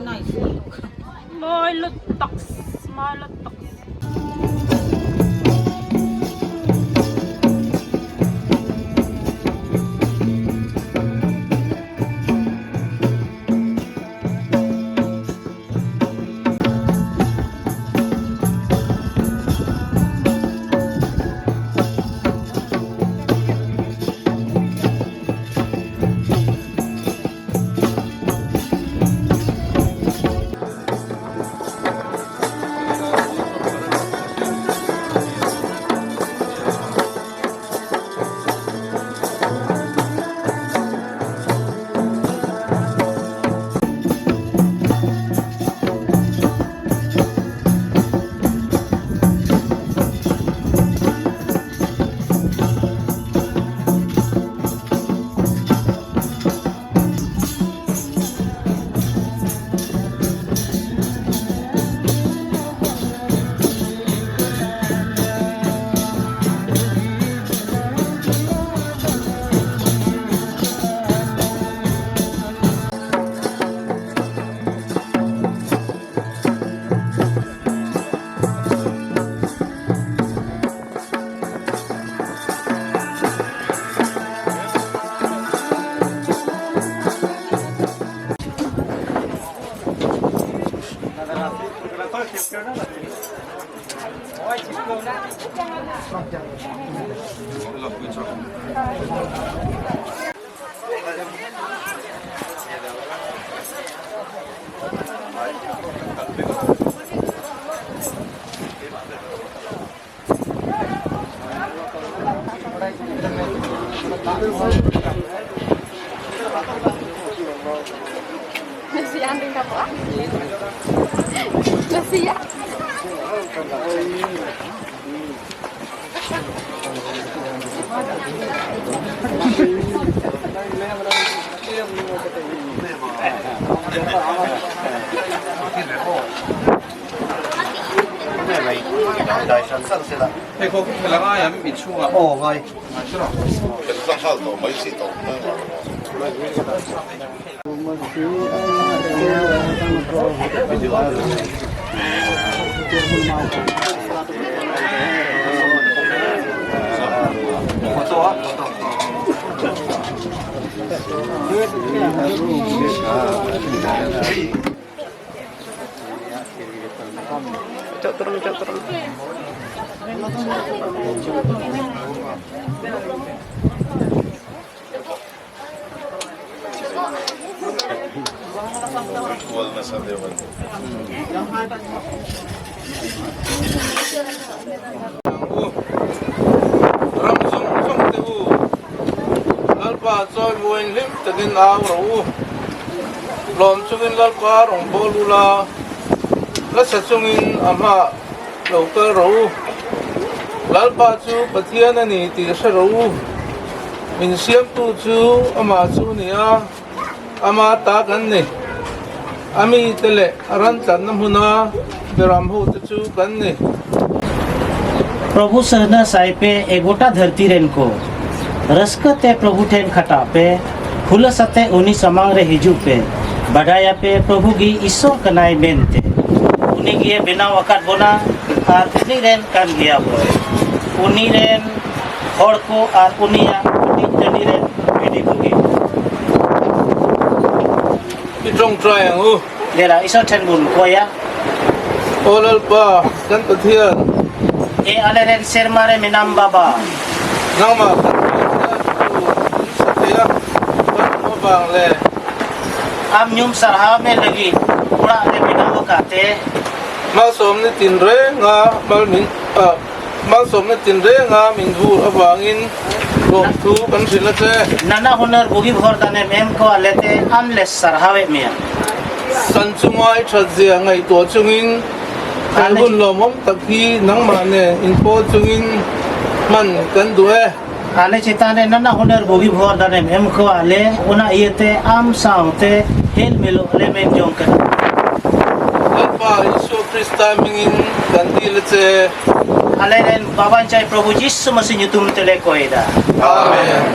Mawi lutuk mawi lutuk. Ram zawng zawng te u, Lalpa chawimuain hlim takin au rawh u. Lawm chungin Lalpa rawn bawl ula, nasa chungin a hmaah lo kal rawh u. Lalpa chu Pathian a ni tih hre rawh u. Min siamtu chu amah chu a ni a, ama ta kan ni. A mite leh a ran tlanna hmuna beram hote chu kan ni. Prabhu ᱥᱟᱹᱦᱱᱟᱹ ᱥᱟᱭ ᱯᱮ ᱮ ᱜᱚᱴᱟ ᱫᱷᱟᱹᱨᱛᱤ ᱨᱮᱱ ᱠᱚ ᱨᱟᱹᱥᱠᱟᱹ ᱛᱮ ᱯᱨᱚᱵᱷᱩ ᱴᱷᱮᱱ ᱠᱷᱟᱴᱟᱜ ᱯᱮ ᱦᱩᱞᱟᱹᱥ ᱟᱛᱮ ᱩᱱᱤ ᱥᱟᱢᱟᱝ ᱨᱮ ᱦᱤᱡᱩᱜ ᱯᱮ ᱵᱟᱰᱟᱭᱟᱯᱮ ᱯᱨᱚᱵᱷᱩ ᱜᱮ ᱤᱥᱥᱚᱨ ᱠᱟᱱᱟᱭ ᱢᱮᱱᱛᱮ ᱩᱱᱤ ᱜᱮ ᱵᱮᱱᱟᱣ ᱟᱠᱟᱫ ᱵᱚᱱᱟ ᱟᱨ ᱩᱱᱤ ᱨᱮᱱ ᱠᱟᱱ ᱜᱮᱭᱟ ᱵᱚᱱ ᱩᱱᱤ ᱨᱮᱱ ᱦᱚᱲ ᱠᱚ ᱟᱨ ᱩᱱᱤᱭᱟᱜ ᱦᱩᱰᱤᱧ ᱴᱟᱺᱰᱤ ᱨᱮᱱ ᱵᱷᱤᱰᱤ ᱠᱚᱜᱮ I tawngtai ang u. Dela Isua ṭhen bun koya. Aw Lalpa, kan Pathian. E ale ren serma re minam baba. Nangmah kan Pathian chu in sa thei a, kan awm avang le. Am nyum sarhau me lagi ora le binaw ka te. Malsawmna tin renga mal min Malsawmna tin renga min vur avangin lawmthu kan hrilh a che. Nana hunar bugi bhor danem em ko ale te am le sarhau mia. Kan chunga i that zia ngaihtuah chungin he hun lawmawm tak hi nangmah nen inpawl chungin hman kan duh e. Ale chetan re nana hunar bugi bhor danem em ko ale ona ia te am saw te hel melo le men jong kana. Lalpa Isua Krista hmingin kan dil a che. Ale ren Baban chai Prabhu Jisu Masih nyutum te le koida. Amen.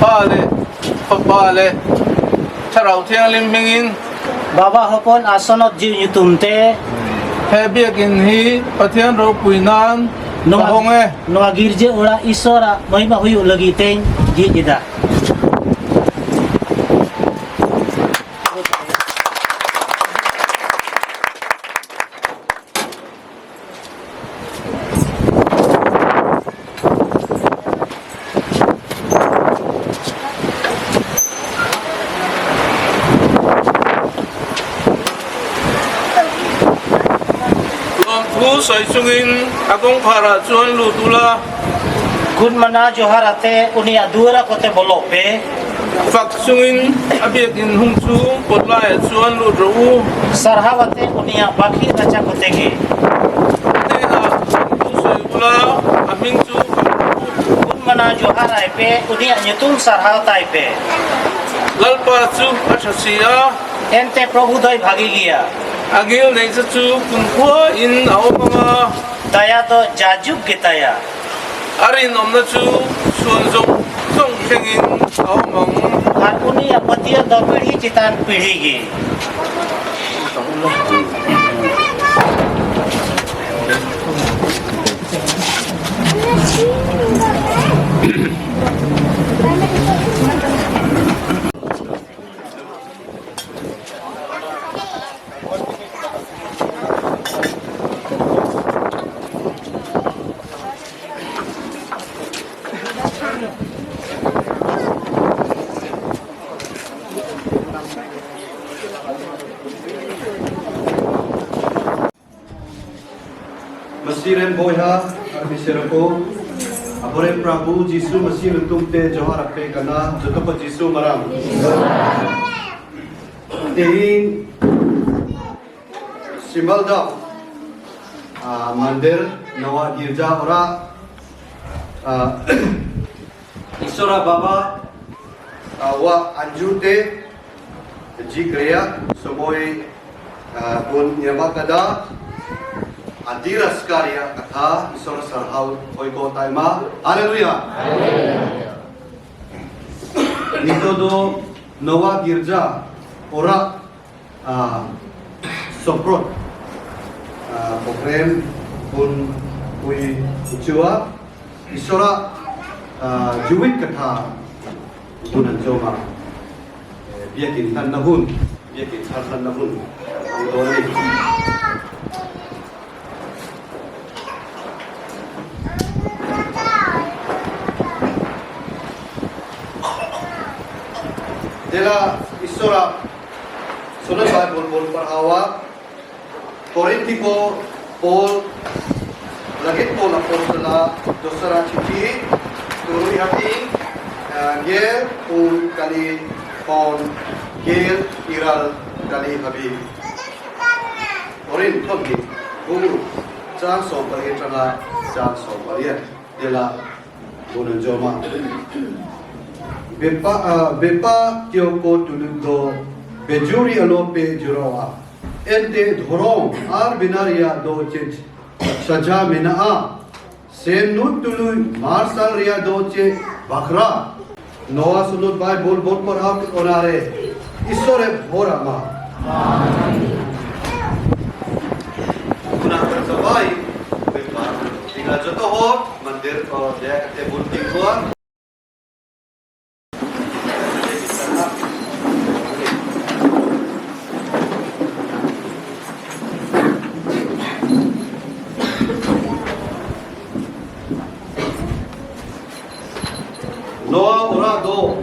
Pa leh Fapa leh Thlarau Thianghlim hmingin. Baba Hopon Asonot Jiu nyutum te. He biakinn hi Pathian ropui nan ka hawng e. Noa girje ora Isora mahima huyuh lagi tein jij eda. Lawmthu sawi chungin a kawngkharah chuan lut ula. Gud mana johar ate unia duara kote bolo pe. Fak chungin a biakinn hung chhung kawt laiah chuan lut rawh u. Sarhau ate unia bakhi racha kote ge. A hnenah lawmthu sawi ula, a hming chu fak rawh u. Gud mana johar ai pe unia nyutum sarhau tai pe. Lalpa chu a tha si a. Ente Prabhu doi bhagi gia. A ngil neihcha chu kumkhua in a awm ang a. Daya do jajuk ge taya. A rinawmna chu chhuan zawng zawng thlengin a awm ang. Ar uni a patia do pidhi chitan pidhi ge. Masiren Bawiha Armisero Aboren Prabhu Jisu Masih Nutum te Johar Ape Kana Jotoko Jisu Marang Tehin Simalda Mandir Nawa Girja Ora Isora Baba Wa Anju te Ji Kriya Somoi Bun Yamakada Adira Skaria Katha Isora Sarhau Oiko Taima Hallelujah Nito do Nawa Girja Ora Soprot Program bun pui chua Isora Juwit Katha bun an choma Biakin hlan na hun Biakin thar hlan na hun an dawn a ni. Dela Isora Sunod Bible bol parhawa Korintiko Paul lagit Paul apostola dosara chithi turui hati gel pun kali kon gel iral kali habi Korin thawmni bung chang 18 tanga chang 18 dela bunan joma bepa bepa tio ko tulun do bejuri alo pe juroa ente dhorong ar binaria do chech saja menaa se nut tului marsal ria do che bakra noa sunut bai bol bol por ha onare isore bhora ma Kuna sabai bepa tinggal joto ho mandir ko dia kate bunting ko Noa ora do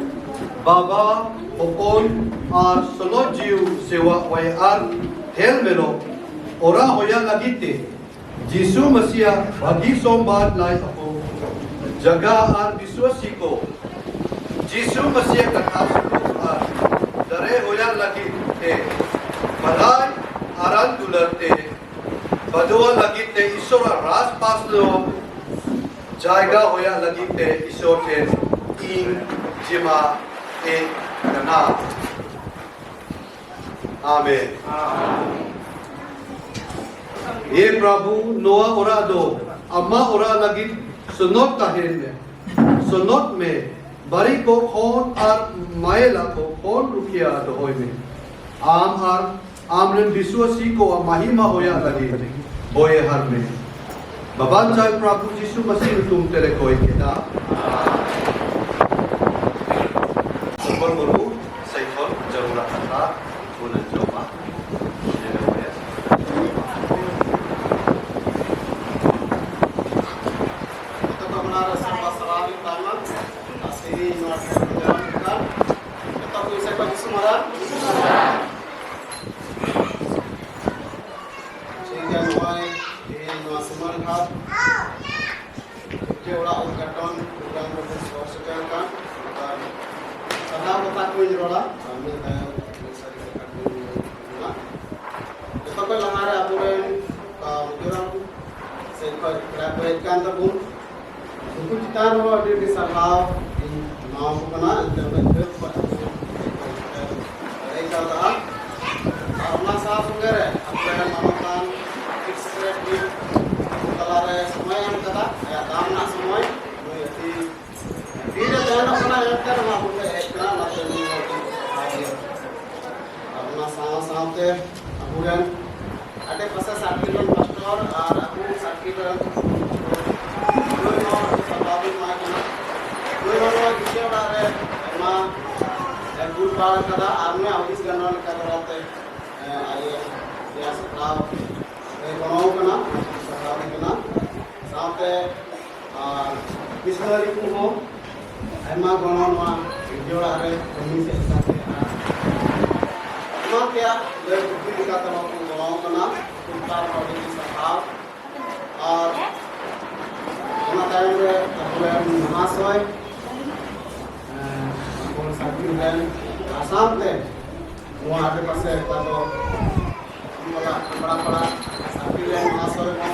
Baba Hopon ar Sonojiu sewa wai ar hel melo ora hoya lagite Jisu Masia bagi sombat lai ako jaga ar biswasi ko Jisu Masia katha suluk ar dare hoya lagite balai aran dularte badua lagite isora ras paslo jaiga hoya lagite isor ten ing jima e kana Amen. He Prabhu Noa ora do amma ora lagi sunot tahen me sunot me Bari ko khon ar maela ko khon rukhia dohoi me. Am ar amren biswasi ko mahima hoya lagi boye har me. Baban chai Prabhu Jisu Masih tum tere koi keda. Sambal Murmu Saithon Jarura Kata Bunan Joma. ᱩᱱᱠᱩ ᱪᱮᱛᱟᱱ ᱨᱮᱦᱚᱸ ᱟᱹᱰᱤ ᱟᱹᱰᱤ ᱥᱟᱨᱦᱟᱣ ᱤᱧ ᱮᱢᱟᱣᱟᱠᱚ ᱠᱟᱱᱟ ᱮᱱᱛᱮ ᱩᱱᱟᱹᱜ ᱰᱷᱮᱨ ᱠᱷᱚᱱ ᱟᱵᱚ ᱫᱟᱲᱮ ᱠᱟᱣᱫᱟ ᱟᱨ ᱚᱱᱟ ᱥᱟᱶ ᱥᱚᱸᱜᱮ ᱨᱮ ᱟᱵᱚᱨᱮᱱ ᱢᱟᱱᱚᱛᱟᱱ ᱪᱤᱯ ᱥᱮᱠᱨᱮᱴᱟᱨᱤ ᱟᱵᱚ ᱛᱟᱞᱟᱨᱮ ᱥᱚᱢᱚᱭ ᱮᱢ ᱠᱟᱫᱟ ᱟᱭᱟᱜ ᱫᱟᱢ ᱨᱮᱱᱟᱜ ᱥᱚᱢᱚᱭ ᱱᱩᱭ ᱟᱹᱰᱤ ᱵᱤᱨ ᱨᱮ ᱛᱟᱦᱮᱱᱚᱜ ᱠᱟᱱᱟ ᱮᱱᱛᱮ ᱨᱮᱦᱚᱸ ᱟᱵᱚ ᱴᱷᱮᱱ ᱦᱮᱡ ᱠᱟᱱᱟ ᱚᱱᱟᱛᱮ ᱱᱩᱭ ᱦᱚᱸ ᱟᱹᱰᱤ ᱥᱟᱨᱦᱟᱣ ᱜᱮ ᱟᱨ ᱚᱱᱟ ᱥᱟᱶ ᱥᱟᱶᱛᱮ ᱟᱵᱚᱨᱮᱱ ᱟᱰᱮ ᱯᱟᱥᱮ ᱥᱟᱨᱠᱤᱴ ᱨᱮᱱ ᱯᱟᱥᱴᱚᱨ ᱟᱨ ᱟᱵᱚ ᱥᱟᱨᱠᱤᱴ ᱨᱮᱱ ᱱᱩᱭ ᱦᱚᱸ ᱟᱹᱰᱤ ᱥᱟᱨᱦᱟᱣ ᱵᱚᱱ ᱮᱢᱟᱭ ᱠᱟᱱᱟ ᱱᱩᱭ ᱦᱚᱸ ᱱᱚᱣᱟ ᱜᱤᱨᱡᱟᱹ ᱚᱲᱟᱜ ᱨᱮ ᱟᱭᱢᱟ ᱜᱩᱨ ᱯᱟᱲ ᱟᱠᱟᱫᱟ ᱟᱨ ᱱᱩᱭ ᱦᱩᱫᱤᱥ ᱜᱟᱱᱚᱜ ᱞᱮᱠᱟ ᱫᱷᱟᱨᱟᱛᱮ ᱟᱞᱮ ᱨᱮᱭᱟᱜ ᱥᱟᱯᱲᱟᱣ ᱨᱮ ᱜᱚᱲᱚ ᱠᱟᱱᱟ ᱥᱟᱨᱦᱟᱣ ᱠᱟᱱᱟ ᱥᱟᱶᱛᱮ ᱟᱨ ᱢᱤᱥᱚᱱᱟᱨᱤ ᱠᱚᱦᱚᱸ ᱟᱭᱢᱟ ᱜᱚᱲᱚ ᱱᱚᱣᱟ ᱜᱤᱨᱡᱟᱹ ᱚᱲᱟᱜ ᱨᱮ ᱠᱟᱹᱢᱤ ᱥᱮᱫ ᱞᱮᱠᱟᱛᱮ ᱟᱨ ᱮᱢᱟᱱ ᱛᱮᱭᱟᱜ ᱞᱟᱹᱭ ᱵᱩᱫᱽᱫᱷᱤ ᱞᱮᱠᱟᱛᱮ ᱦᱚᱸ ᱠᱚ ᱜᱚᱲᱚ ᱠᱟᱱᱟ ᱥᱚᱨᱠᱟᱨ ᱦᱚᱸ ᱟᱹᱰᱤ ᱥᱟᱨᱦᱟᱣ ᱟᱨ ᱚᱱᱟ ᱛᱟᱭᱚᱢ ᱨᱮ ᱟᱵᱚᱨᱮᱱ ᱢᱚᱦᱟᱥᱚᱭ ᱟᱵᱚ ᱥᱟᱨᱠᱤᱴ ᱨᱮᱱ ᱟᱨ ᱥᱟᱶᱛᱮ ᱱᱚᱣᱟ ᱟᱰᱮ ᱯᱟᱥᱮ ᱚᱠᱟ ᱫᱚ ᱯᱟᱲᱟ ᱯᱟᱲᱟ ᱥᱟᱨᱠᱤᱴ ᱨᱮᱱ ᱢᱚᱦᱟᱥᱚᱭ ᱦᱚᱸ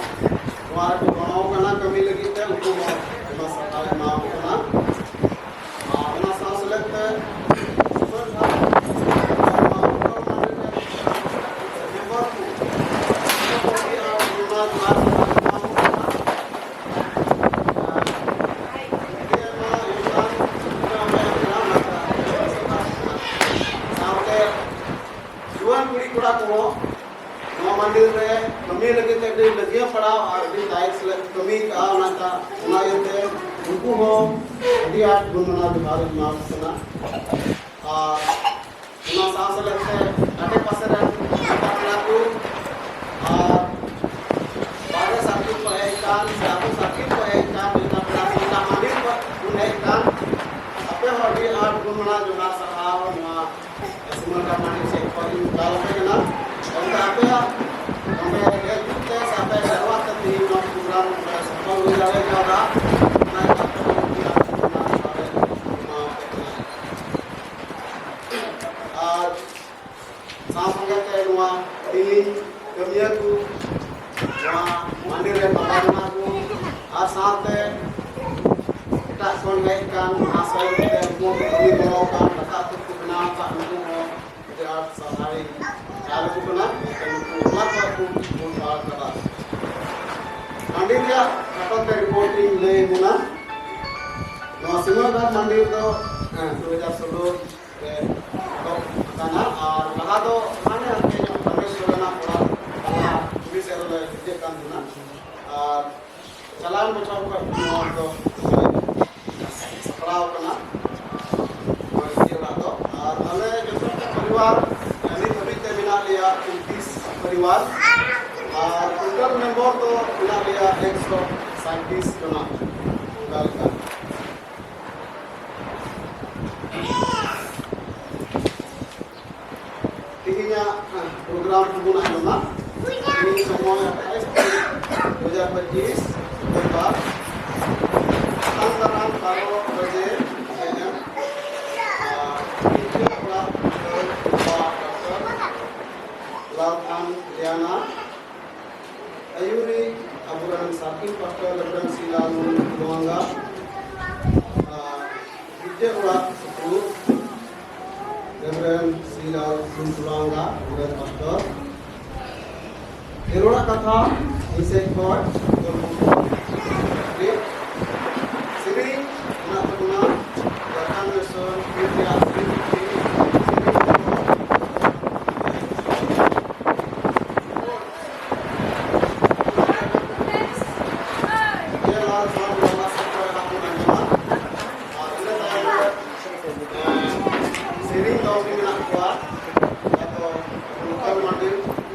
ᱱᱚᱣᱟ ᱨᱮᱠᱚ ᱜᱚᱲᱚ ᱠᱟᱱᱟ ᱠᱟᱹᱢᱤ ᱞᱟᱹᱜᱤᱫ ᱛᱮ ᱩᱱᱠᱩ ᱦᱚᱸ ᱟᱭᱢᱟ ᱥᱟᱨᱦᱟᱣ ᱮᱢᱟᱣᱟᱠᱚ ᱠᱟᱱᱟ ᱟᱨ ᱚᱱᱟ ᱥᱟᱶ ᱥᱮᱞᱮᱫ ᱛᱮ ᱢᱮᱢᱵᱚᱨ ᱠᱚ ᱥᱟᱶᱛᱮ ᱡᱩᱣᱟᱹᱱ ᱠᱩᱲᱤ ᱠᱚᱲᱟ ᱠᱚᱦᱚᱸ ᱱᱚᱣᱟ ᱢᱟᱱᱫᱤᱨ ᱨᱮ ᱠᱟᱹᱢᱤ ᱞᱟᱹᱜᱤᱫ ᱛᱮ ᱟᱹᱰᱤ ᱞᱟᱹᱜᱤᱭᱟᱹ ᱯᱟᱲᱟᱣ ᱟᱨ ᱟᱹᱰᱤ ᱫᱟᱭᱤᱛ ᱥᱟᱞᱟᱜ ᱠᱚ ᱠᱟᱹᱢᱤ ᱠᱟᱜᱼᱟ ᱚᱱᱟ ᱚᱱᱟ ᱤᱭᱟᱹᱛᱮ ᱩᱱᱠᱩ ᱦᱚᱸ ᱟᱹᱰᱤ ᱟᱸᱴ ᱜᱩᱱᱢᱟᱱᱟᱣ ᱡᱚᱦᱟᱨ ᱤᱧ ᱮᱢᱟ ᱠᱚ ᱠᱟᱱᱟ ᱟᱨ ᱚᱱᱟ ᱥᱟᱶ ᱥᱟᱞᱟᱜ ᱛᱮ ᱟᱰᱮ ᱯᱟᱥᱮ ᱨᱮᱱ ᱱᱮᱛᱟ ᱯᱮᱲᱟ ᱠᱚ ᱟᱨ ᱵᱟᱦᱨᱮ ᱥᱟᱨᱠᱤᱴ ᱠᱷᱚᱱ ᱦᱮᱡ ᱟᱠᱟᱱ ᱥᱮ ᱟᱵᱚ ᱥᱟᱨᱠᱤᱴ ᱠᱷᱚᱱ ᱦᱮᱡ ᱟᱠᱟᱱ ᱱᱮᱛᱟ ᱯᱮᱲᱟ ᱠᱚ ᱮᱴᱟᱜ ᱢᱟᱱᱫᱤᱨ ᱠᱷᱚᱱ ᱵᱚᱱ ᱦᱮᱡ ᱟᱠᱟᱱ ᱟᱯᱮ ᱦᱚᱸ ᱟᱹᱰᱤ ᱟᱸᱴ ᱜᱩᱱᱢᱟᱱᱟᱣ ᱡᱚᱦᱟᱨ ᱥᱟᱨᱦᱟᱣ ᱱᱚᱣᱟ ᱥᱤᱢᱟᱹ ᱢᱟᱱᱰᱤ ᱥᱮᱫ ᱠᱷᱚᱱ ᱤᱧ ᱪᱟᱞ ᱟᱯᱮ ᱠᱟᱱᱟ ᱚᱱᱠᱟ ᱟᱯᱮᱭᱟᱜ ᱱᱚᱰᱮ ᱦᱮᱡ ᱛᱮ ᱥᱮ ᱟᱯᱮ ᱡᱟᱨᱣᱟ ᱛᱮ ᱛᱮᱦᱮᱧ ᱱᱚᱣᱟ ᱯᱨᱳᱜᱨᱟᱢ ᱱᱚᱰᱮ ᱥᱚᱯᱷᱚᱞ ᱦᱩᱭ ᱫᱟᱲᱮ ᱠᱟᱣᱫᱟ ᱚᱱᱟ ᱤᱭᱟᱹᱛᱮ ᱟᱯᱮ ᱦᱚᱸ ᱟᱹᱰᱤ ᱟᱸᱴ ᱜᱩᱱᱢᱟᱱᱟᱣ ᱡᱚᱦᱟᱨ ᱮᱢᱟᱣᱟᱯᱮ ᱠᱟᱱᱟ ᱟᱨ ᱥᱟᱶ ᱥᱚᱸᱜᱮ ᱛᱮ ᱱᱚᱣᱟ ᱛᱮᱦᱮᱧ ᱠᱟᱹᱢᱤᱭᱟᱹ ᱠᱚ ᱱᱚᱣᱟ ᱢᱟᱱᱰᱤ ᱨᱮ ᱵᱟᱵᱟ ᱡᱚᱱᱟ ᱠᱚ ᱟᱨ ᱥᱟᱶᱛᱮ ᱮᱴᱟᱜ ᱠᱷᱚᱱ ᱦᱮᱡ ᱟᱠᱟᱱ ᱢᱚᱦᱟᱥᱚᱭ ᱠᱚᱛᱮ ᱩᱱᱠᱩ ᱦᱚᱸᱠᱚ ᱠᱟᱹᱢᱤ ᱜᱚᱲᱚ ᱟᱠᱟᱱ ᱫᱟᱠᱟ ᱩᱛᱩ ᱠᱚ ᱵᱮᱱᱟᱣ ᱟᱠᱟᱫ ᱩᱱᱠᱩ ᱦᱚᱸ ᱟᱹᱰᱤ ᱟᱸᱴ ᱥᱟᱨᱦᱟᱣᱤᱧ ᱪᱟᱞ ᱟᱠᱚ ᱠᱟᱱᱟ ᱢᱮᱱᱠᱷᱟᱱ ᱱᱩᱠᱩ ᱚᱱᱟ ᱠᱷᱚᱱ ᱠᱚ ᱜᱩᱱ ᱯᱟᱲ ᱟᱠᱟᱫᱟ ᱢᱟᱱᱰᱤ ᱨᱮᱭᱟᱜ ᱠᱷᱟᱴᱚ ᱛᱮ ᱨᱤᱯᱳᱨᱴ ᱤᱧ ᱞᱟᱹᱭ ᱟᱵᱚᱱᱟ ᱱᱚᱣᱟ ᱥᱤᱢᱟᱹᱜᱷᱟᱴ ᱢᱟᱱᱰᱤ ᱨᱮᱫᱚ 2016 ᱨᱮ ᱮᱦᱚᱵ ᱟᱠᱟᱱᱟ ᱟᱨ ᱞᱟᱦᱟ ᱫᱚ ᱦᱟᱱᱮ ᱦᱟᱱᱛᱮ ᱧᱚᱜ ᱨᱚᱢᱮᱥ ᱥᱚᱨᱮᱱᱟᱜ ᱚᱲᱟᱜ ᱛᱟᱞᱟ ᱠᱩᱞᱦᱤ ᱥᱮᱫ ᱨᱮᱞᱮ ᱦᱤᱡᱩᱜ ᱠᱟᱱ ᱛᱟᱦᱮᱱᱟ ᱟᱨ ᱪᱟᱞᱟᱣᱮᱱ ᱵᱚᱪᱷᱚᱨ ᱠᱷᱚᱱ ᱱᱚᱣᱟ ᱫᱚ ᱥᱟᱯᱲᱟᱣ ᱟᱠᱟᱱᱟ ᱱᱚᱣᱟ ᱜᱤᱨᱡᱟᱹ ᱚᱲᱟᱜ ᱫᱚ ᱟᱨ ᱟᱞᱮ ᱡᱚᱛᱚ ᱯᱚᱨᱤᱵᱟᱨ ᱱᱤᱛ ᱦᱟᱹᱵᱤᱡ ᱛᱮ ᱢᱮᱱᱟᱜ ᱞᱮᱭᱟ 29 ᱯᱚᱨᱤᱵᱟᱨ ᱟᱨ ᱴᱳᱴᱟᱞ ᱢᱮᱢᱵᱚᱨ ᱫᱚ ᱢᱮᱱᱟᱜ ᱞᱮᱭᱟ 137 ᱡᱚᱱᱟ ᱚᱱᱠᱟ ᱞᱮᱠᱟ ᱛᱮᱦᱮᱧᱟᱜ ᱯᱨᱳᱜᱨᱟᱢ ᱠᱚᱵᱚᱱ ᱟᱸᱡᱚᱢᱟ ᱛᱮᱦᱮᱧ ᱥᱚᱢᱚᱭ 28 ᱛᱟᱹᱨᱤᱠᱷ 2025 ᱵᱩᱫᱷᱵᱟᱨ ᱟᱛᱟᱝ ᱫᱟᱨᱟᱢ 12 ᱵᱟᱡᱮ ᱮᱢ ᱜᱤᱨᱡᱟᱹ ᱚᱲᱟᱜ ᱰᱟᱠᱛᱟᱨ ᱞᱟᱞᱛᱷᱟᱱ ᱞᱤᱭᱟᱱᱟ ᱟᱹᱭᱩᱨᱤ ᱟᱵᱚᱨᱮᱱ circuit pastor reverend Silal Luanga ᱜᱤᱨᱡᱟᱹ ᱚᱲᱟᱜ ᱥᱩᱯᱩᱨ ᱨᱮᱵᱨᱮᱱ ᱥᱤᱞᱟᱞ ᱞᱩᱣᱟᱝᱜᱟ ᱟᱵᱚᱨᱮᱱ ᱯᱟᱥᱴᱚᱨ ᱮᱨᱚᱲᱟᱜ ᱠᱟᱛᱷᱟ ᱤᱧ ᱥᱮᱫ ᱠᱷᱚᱱ ᱥᱮᱨᱮᱧ ᱢᱮᱱᱟᱜ ᱛᱟᱵᱚᱱᱟ ᱥᱟᱱᱟᱢ ᱞᱟᱢᱟ ᱥᱮᱴᱮᱨ ᱨᱮᱱᱟᱜ ᱵᱚᱱ ᱟᱸᱡᱚᱢᱟ ᱟᱨ ᱤᱱᱟᱹ ᱛᱟᱭᱚᱢ ᱨᱮ ᱥᱮᱨᱮᱧ ᱫᱚᱞ ᱜᱮ ᱢᱮᱱᱟᱜ ᱠᱚᱣᱟ ᱟᱫᱚ ᱞᱳᱠᱟᱞ ᱢᱟᱱᱰᱤ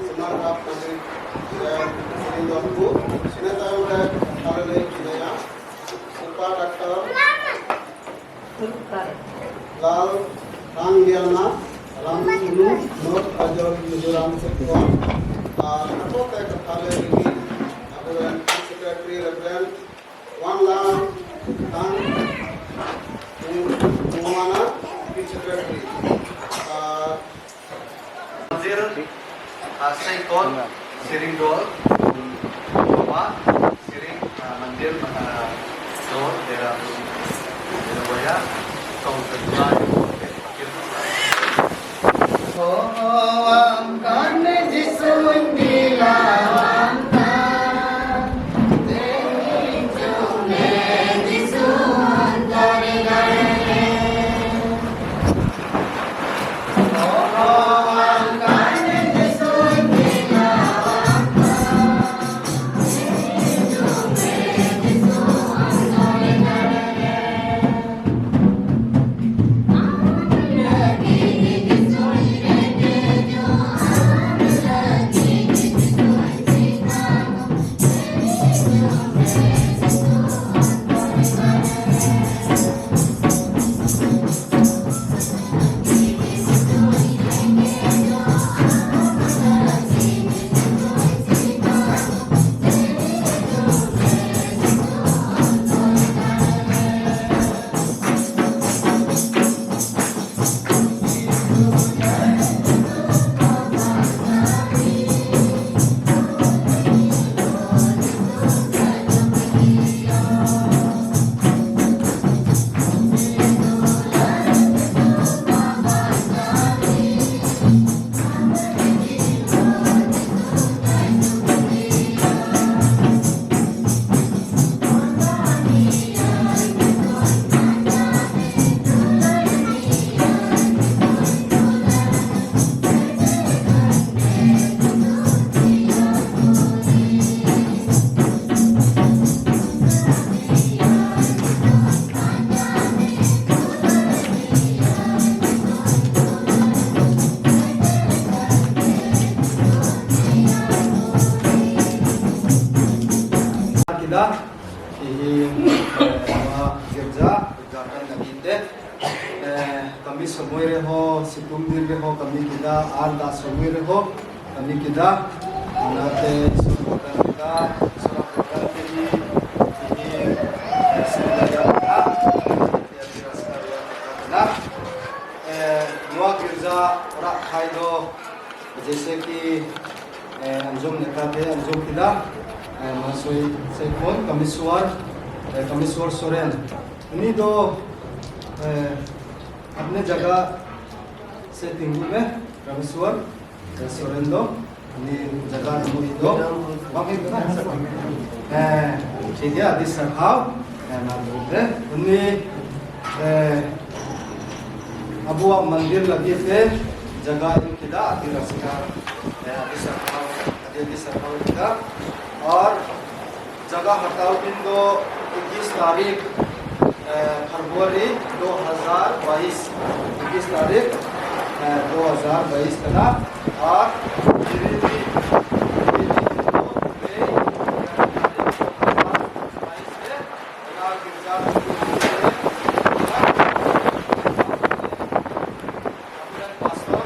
ᱥᱳᱱᱟᱨᱜᱷᱟᱴ ᱢᱟᱱᱰᱤ ᱥᱮᱨᱮᱧ ᱫᱚᱞ ᱠᱚ ᱤᱱᱟᱹ ᱛᱟᱭᱚᱢ ᱨᱮ ᱟᱞᱮ ᱞᱟᱹᱭ ᱠᱮᱫᱟᱭᱟ ᱥᱩᱯᱟᱨ ᱰᱟᱠᱛᱟᱨ ᱞᱟᱞ ᱨᱟᱝᱞᱤᱭᱟᱱᱟ ᱨᱟᱢᱥᱩᱱᱩ ᱱᱚᱨᱛᱷ ᱟᱡᱚᱞ ᱢᱤᱡᱳᱨᱟᱢ ᱥᱮᱫ ᱠᱷᱚᱱ ᱟᱨ ᱠᱷᱟᱴᱚ ᱛᱮ ᱠᱟᱛᱷᱟ ᱞᱟᱹᱭ ᱞᱟᱹᱜᱤᱫ ᱟᱵᱚᱨᱮᱱ ᱥᱮᱠᱨᱮᱴᱟᱨᱤ ᱨᱮᱵᱷᱟᱨᱮᱱᱰ ᱣᱟᱱᱞᱟᱝ ᱛᱟᱝ ᱢᱩᱣᱟᱱᱟ ᱥᱮᱠᱨᱮᱴᱟᱨᱤ ᱟᱨ Mandir Saikon Siring Dol Baba Siring Mandir Dol Dehradun Dehrawaya Tong Tengah Kida tihin nua girja udgatan lagi te kami সময় রে ho situng din re ho kami kida ar da সময় রে ho kami kida onate isur kida isur te hi tihin sendaya na na nua girja ora khai do जैसे कि अंजुम नेता थे अंजुम किला महाशय सैखोन कमिश्वर कमिश्वर सोरेन उन्हीं दो अपने जगह से तिंगू में कमिश्वर सोरेन दो उन्हीं जगह नमो दो बाकी ठीक है आदि सरहाव उन्हीं अबुआ मंदिर लगी थे जगह किदा आदि रसिका आदि सरहाव आदि सरहाव किदा और जगह हटाओ दिन दो 21 तारीख फरवरी 2022 21 तारीख 2022 का और गिरिडीह मई 2022 से गिरजा पास्टर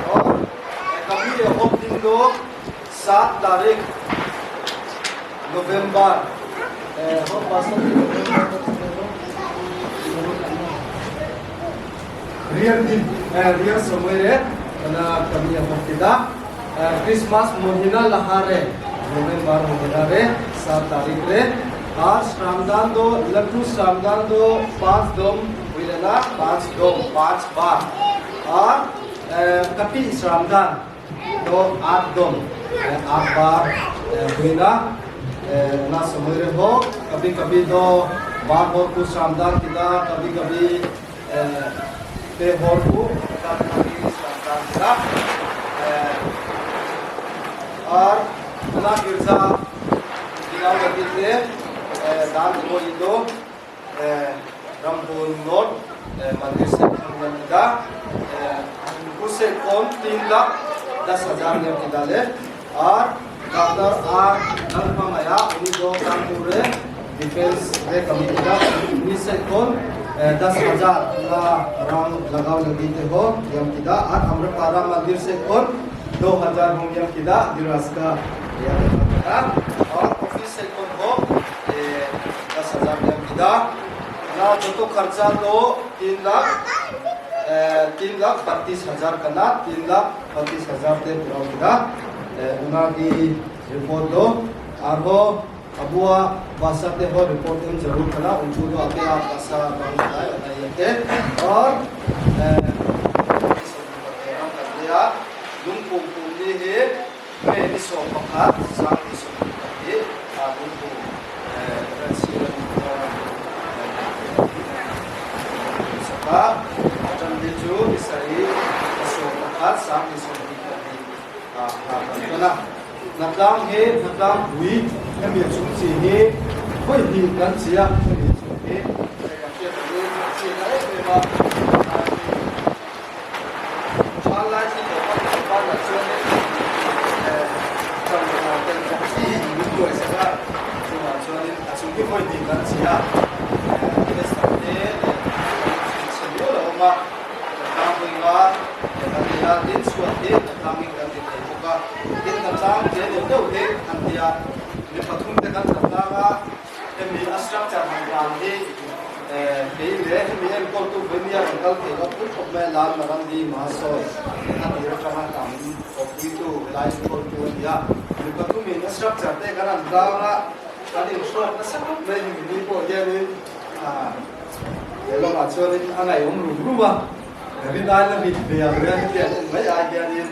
और कभी दिन दो 7 तारीख नवंबर रियल दिन रियल समय रे kami kita Christmas महीना लहारे नवंबर महीना रे 7 तारीख रे और श्रामदान दो लड्डू श्रामदान दो 5 दम हुई लेना 5 दम 5 बार और कपी श्रामदान दो 8 दम 8 बार हुई ना ना समय रे हो कभी कभी दो बार हो को श्रामदान किदा कभी कभी पे हो को कभी श्रामदान किदा। Girja Dinau Ladite Dan Emo Ido Ramhun North Mandir se Khangyan Ida उनको से कौन 3,10,000 ने किदा ले और डॉक्टर आर नलपंगया उन्हीं दो कानपुर डिफेंस रे कमी किदा उन्हीं से कौन 10,000 ला रंग लगाव लगी ते हो यम किदा और अमृतपारा मंदिर से कौन 2,000 हो यम किदा दिरास का और ऑफिस से कौन हो 10,000 यम किदा ना जो तो खर्चा तो 3,32,000 कना 3,32,000 ते पुरा किदा उनागी रिपोर्ट दो आरहो अबुआ भाषा ते हो रिपोर्ट एम जरूर कना उनको दो आते आप भाषा बांग बताए बताइए और lungpung pung ni hi me ni so pakhat sang ni so hi a lungpung ran si ran saka chan ni chu ni sari so pakhat sang ni so hi a ha kana natlang he natlang pui hemi chung chi hi khoi hi kan chia hemi chung hi kan chia ta ni chi na e ma chan lai chi to pa pa la chuan ni chan na ten chak chi ni tuai saka chungah chuanin a chung hi khoi hi kan chia te te chi lo lo ma tlang pui nga kan tia tin chuat hi tlang in kan ti thei bawk a tin tlang te deuh deuh te kan tia mi pathum te kan tlang a hemi a structure han ran hi kei le hemi enkawl tu vawimia rawn kal thei lo pui khawp mai lan marandi mahasawi a tir atanga tam awpui tu helai enkawl tu a ni a mi pathum in a structure te kan han tlang a kan inhrawk nasa khawp mai hemi ni pawh hianin he lamah chuanin a ngaihawm rum rum a rinai la mit ve ang reng hian en mai ai hianin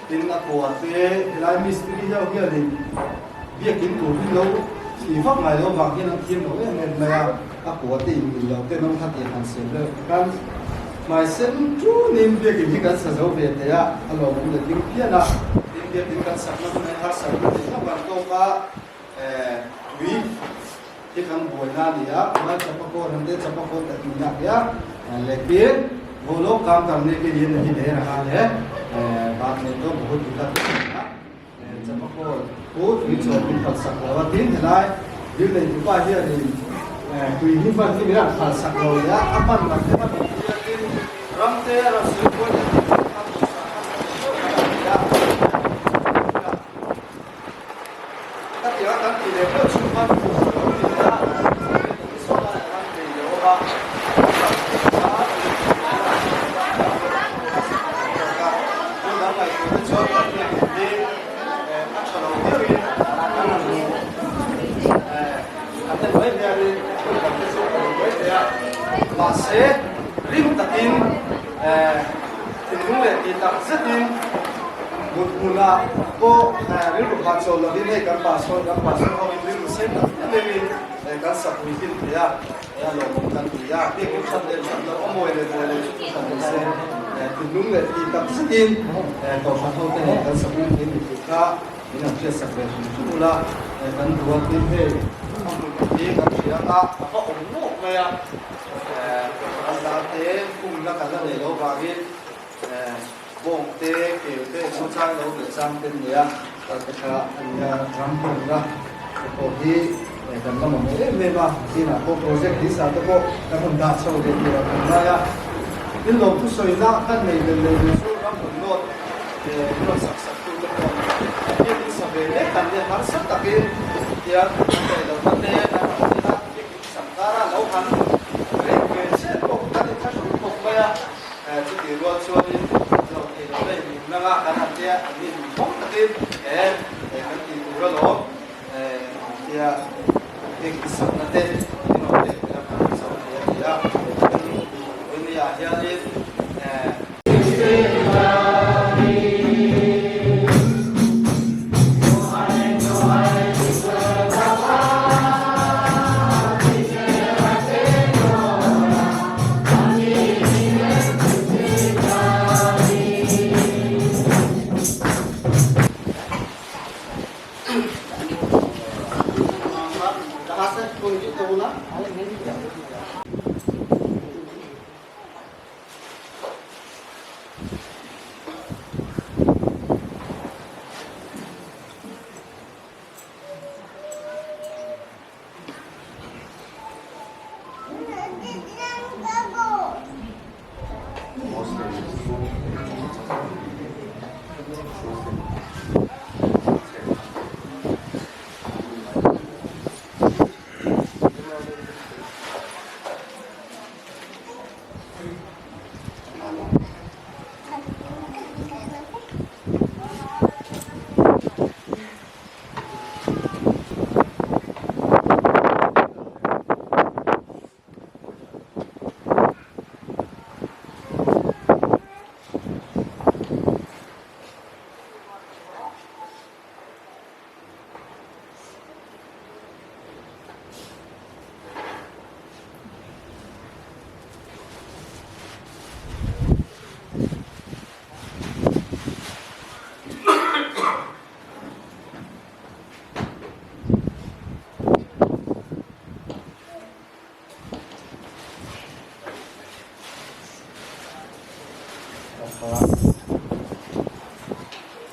tin a kua te helai mistri ho hianin biakin tur hi lo thli vak ngai lo vang hian an thiam lo em em mai a a kua te in mil lo te nawm kha tih han siam reuh khan hmai sen tunin biakin hi kan sa zo ve thei a a lawmawm leh ding phian a tin biakin kan sakna hun hi harsat na thei hlauh kan tawk a tui hi kan buaina a ni a mai chapakaw ram te chapakaw tak ni a nia lekin वो लोग काम करने के लिए नहीं दे रहा है बाद में तो बहुत दिक्कत होगा chapakaw chu tui chaw min phal sak lo a tin helai dil nei tupa hianin tui hi hman hi min han phal sak lo leh a a hman lam te hman lam hi a tin ram te a rawn sawi kual leh tih kha pawisa kha kan nei deuh mai a ni a. Ka ti a, kan tih leh meuh chhung khan kum a lo ni leh a, kan sawn a kan nei leh awm a, hun dang ngaihtuah te chuan kan biakinn hi a tha lo viauin kan han hmu kan en mai hianin hun dang te chu a awm mai thei a, mahse rim takin thinlung leh tih tak zetin mut hmunah pawh rilru hah chawl lovin hei kan pastor kan pastor ho in rilru sen tak em em in kan sapui hlim thei a, a lawmawm kan ti a, biakin that leh that loh a mawi leh mawi loh chu thu hran ni se thinlung leh tih tak zetin kohhran ho te nen kan sapui thei ni tih kha min han hriatsak ve hrim hrim ula kan duatin hei a hmun hi kan hria a, a va awm nuap mai a. Kan dar te pumna kan la nei lo vangin bawng te, keu te engemaw chang lo leh chang te an nei a, kal te kha a nia ram pumna te pawh hi kan la mamawh em em a, chinah pawh project hi sa te pawh kan rawn dah chho leh tur a kan ngai a, thil lawm thusawina kan nei leh leh lo chu ram rawn nawt min rawn sak sak tu te pawh hian in sa ve mek kan nia harsa takin tiang kan daih lohna te kan rawn ti a. Sangkara lo han reng ve chiah pawh kan inthlahrung khawp mai a, chutih rual chuanin lo thei lo daih min nang a, kan han tia an ni duh thawng takin he kan tih tur alawm tia heng tisakna te min rawn pek theih a kan han chho thei a ni a, Vawini-ah hianin.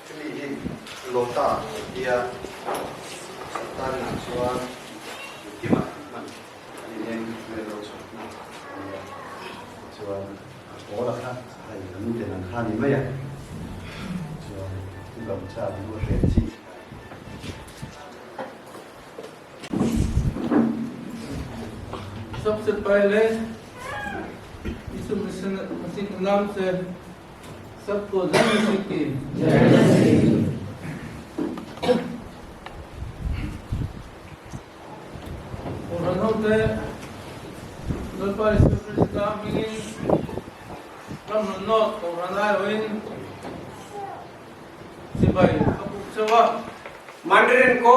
Chumi hi Lota tia Satana chuan engkimah hman a ni nen hmel lo chhuahna a ni a. Tichuan a pawl a kha hei an den ang kha a ni mai a. Tichuan gamcha lu a hren chi. सबसे पहले यीशु मसीह के नाम से सबको जय मसीह की। Kohhran hote Lalpa Isua Krista hmingin ram rawn nawt Kohhran aiawhin chibai a buk chauh a. Mandarin ko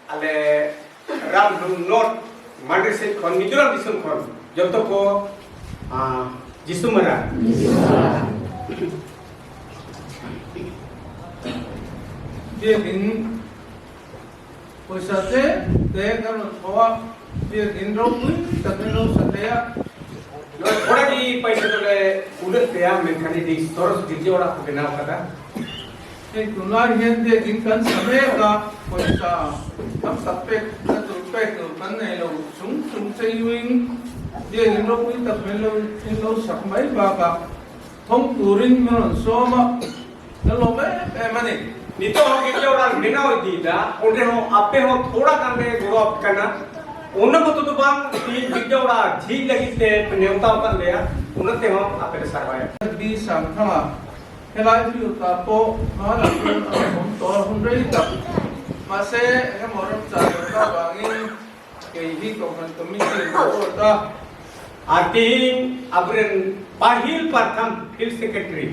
ale ram hlun north Mandri state khon Mizoram disom khon joto ko Jisu mara. Biakin pawisa te te kan rawn tho a, biakin ropui tak in lo sa hle a. Thoda gi paisa dole udat te a menkhan idi soros girja orak ko benaw kada. Hei tunlai hian biakin kan sa mek a, pawisa tam tak pek na tur pek tur kan nei lo chung chung cheiuin biakin ropui tak min lo in lo sak mai bakah thawng turin min rawn sawm a, kan lawm em em a ni. Nito ho girja orak benaw idi da onde ho ape ho thoda gan re goro ap kana ona moto do bang ti girja orak jhij lagid te newta akat lea ona te ho ape le sarwaya. B Sangthanga Helai field ah pawh hmanah chuan a rawn awm tawh a, hun rei tak. Mahse, engemaw ramchah loh na avangin kei hi Kohhran Committee in ka vote a. A tiin Abren pahil partham field secretary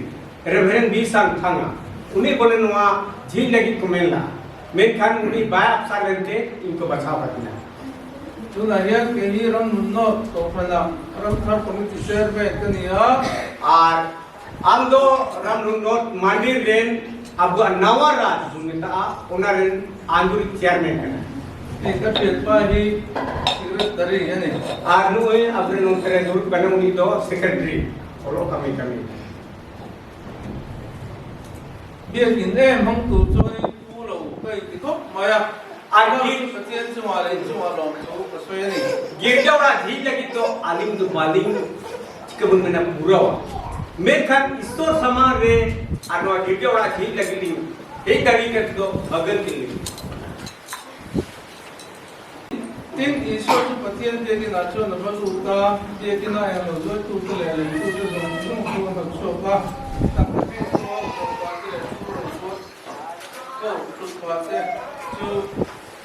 Reverend B Sangthanga uni bole noa jhij lagid ko men la menkhan uni bai apsar lente in ko bachaw katina. Tunah hian kei hi ram nunnaw Kohhranah Ramthar Committee Chairman ka ni a. Ar ᱟᱢ ᱫᱚ ᱨᱟᱢ ᱱᱚᱛ ᱢᱟᱱᱰᱤᱨ ᱨᱮᱱ ᱟᱵᱚᱣᱟᱜ ᱱᱟᱣᱟ ᱨᱟᱡᱽ ᱵᱚᱱ ᱢᱮᱛᱟᱜᱼᱟ ᱚᱱᱟ ᱨᱮᱱ ᱟᱸᱫᱩᱨᱤᱡ ᱪᱮᱭᱟᱨᱢᱮᱱ ᱠᱟᱱᱟᱭ᱾ Hei ka thianpa hi secretary a ni. ᱟᱨ ᱱᱩᱭ ᱟᱵᱚᱨᱮᱱ ᱱᱚᱱᱛᱮ ᱨᱮ ᱫᱩᱲᱩᱵ ᱠᱟᱱᱟ ᱩᱱᱤ ᱫᱚ ᱥᱮᱠᱨᱮᱴᱟᱨᱤ ᱚᱞᱚᱜ ᱠᱟᱹᱢᱤ ᱠᱟᱹᱢᱤ᱾ Biakin em hmang tur chuanin pu lo ka inti khawp mai a. R Gir Pathian chungah leh inchungah lawm chu ka sawi a ni. ᱜᱤᱨᱡᱟ ᱚᱲᱟᱜ ᱡᱷᱤᱡ ᱞᱟᱹᱜᱤᱫ ᱫᱚ ᱟᱹᱞᱤᱧ ᱫᱚ ᱵᱟᱹᱞᱤᱧ ᱪᱤᱠᱟᱹ ᱵᱚᱱ ᱢᱮᱱᱟ ᱯᱩᱨᱟᱹᱣᱟ ᱢᱮᱱᱠᱷᱟᱱ ᱤᱥᱥᱚᱨ ᱥᱟᱢᱟᱝ ᱨᱮ ᱟᱨ ᱱᱚᱣᱟ ᱜᱤᱨᱡᱟᱹ ᱚᱲᱟᱜ ᱡᱷᱤᱡ ᱞᱟᱹᱜᱤᱫ ᱞᱤᱧ ᱦᱮᱡ ᱫᱟᱲᱮ ᱠᱟᱛᱮ ᱫᱚ ᱵᱷᱟᱹᱜᱟᱹᱱ ᱛᱤᱧ ᱞᱟᱹᱜᱤᱫ᱾ Tin, Isua chu Pathian biakinah chuan a va lut a, biakina englo zuaitute leh leitute zawng zawng chu a hnawt chhuak a, tangka phei chuan dawhkan te leh thur rawn chhuat ko tlukpah te chu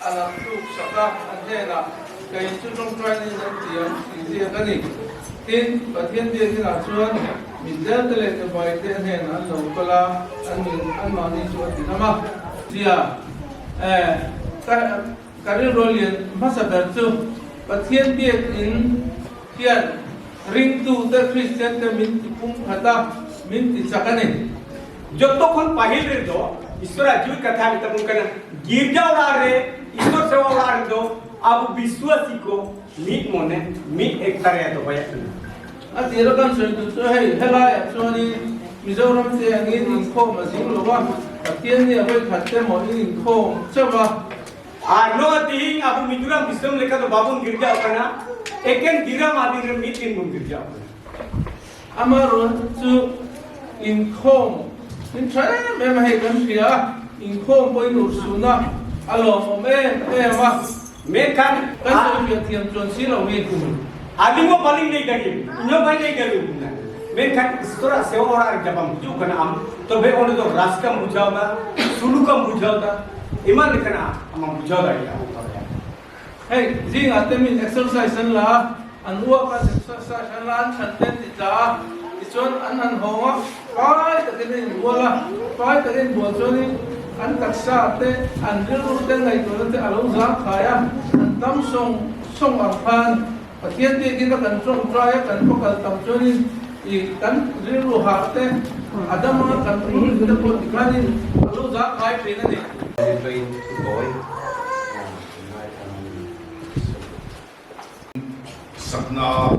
a lam tluk sak a, a hnenah, Kei chu tawngtainin an ti ang tih ziak a ni. Tin, Pathian biakinah chuan mitdelte leh kebaite a hnenah an lo kal a, an min anmahni chu a ti hnam a. Zia, Eh, ka ka rilru lian hmasa ber chu Pathian biakin hian ringtute Kristiante min ti pumkhat a, min ti chak a ni. Joto khon pahil re do ईश्वर जीवित कथा में तब उनका गिरजा ओड़ा रे ईश्वर सेवा ओड़ा रे दो अब विश्वासी को मीट मोने मीट एकता रे तो भया A tira kan sawi duh chu hei helaiah chuanin Mizoram te angin inkhawm a zing lo va, Pathian nia vawi khat te maw in inkhawm chauh a. Ar noa tihing abu Mizoram disom lekha do babun girja kana eken giram adin re meet in bun girja kana. Amaherawhchu chu inkhawm. Min tha em em a hei kan hria a, inkhawm pawhin urhsun a, a lawmawm em em a. Menkhan Kan sawi fiah thiam chuan si lo hi. Alingo baling nei dagim, inyo bai nei galu na. Menkhan istora sewa ora re jabam hijuk kana am, tobe onde do raskam bujhaw da, sulukam bujhaw da, iman lekana amam bujhaw dariya onka ria. Hei, zingah te min exercise an la a, an uak a, exercise an la a, an thlan te an ti tla a, tichuan an han hawng a, fai takin an inbual a, fai takin inbual chuanin an taksa te, an rilru te, ngaihtuahna te a lo zangkhai a, an tam sawng sawng ang khan Pathian biakin a kan tawngtai a, kan va kal tam chuanin i kan rilru hah te, a dam anga kan rilru te pawh tikhanin a lo zangkhai thin a ni. Sakna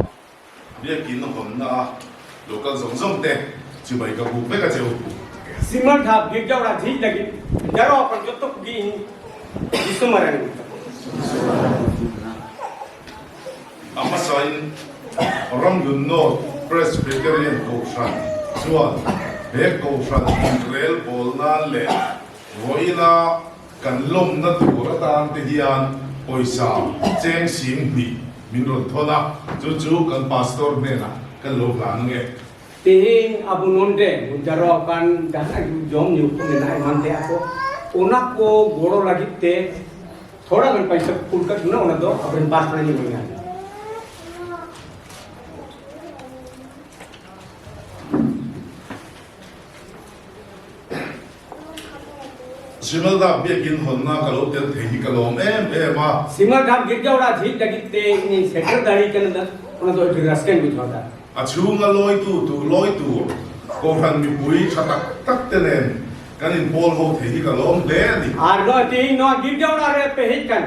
biakin hawnna a local zawng zawng te chibai ka buk vek a che u. Simran tha girja ora jhij lagi jaro apan jotto kugi in Jisu marang. A hmasain Ramhlun North Presbyterian Kohhran chuan he Kohhran inrel bawl nan leh vawiina Kan lawmna tur atan te hian pawisa cheng 20,000 min rawn thawn a, chu chu kan pastor hnenah kan lo hlan ange. Tihin abu nonde bujaro kan jahana jom nyu ko mena eman te ako ona ko goro lagid te thoda gan paisa kul kat na ona do abren pastor ni mena. Simalda biakin hawnna ka lo tel thei hi ka lawm em em a. Simalda girja ora jhij lagid te ini seter dari kana da ona do adi rasken bujhaw da. A chhunga lawitu tur lawi tur Kohhran mipui tha tak tak te nen kan inpawl ho thei hi ka lawm hle a ni. Ar no ti no girja ora re pe hej kan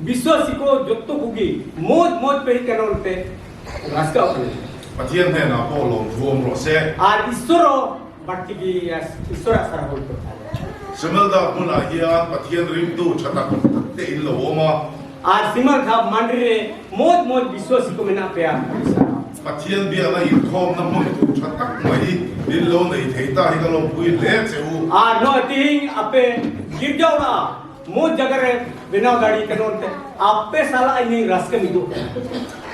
biswasi ko jotto kugi moj moj pe hej kan on te raska okane. Pathian hnenah pawh lawmthu awm rawh se. Ar Iswar Simalda hmunah hian Pathian ringtu tha tak tak te in lo awm a. Pathian biakna inkhawmna hmun tur tha tak mai in lo nei thei ta hi ka lawmpui hle che u.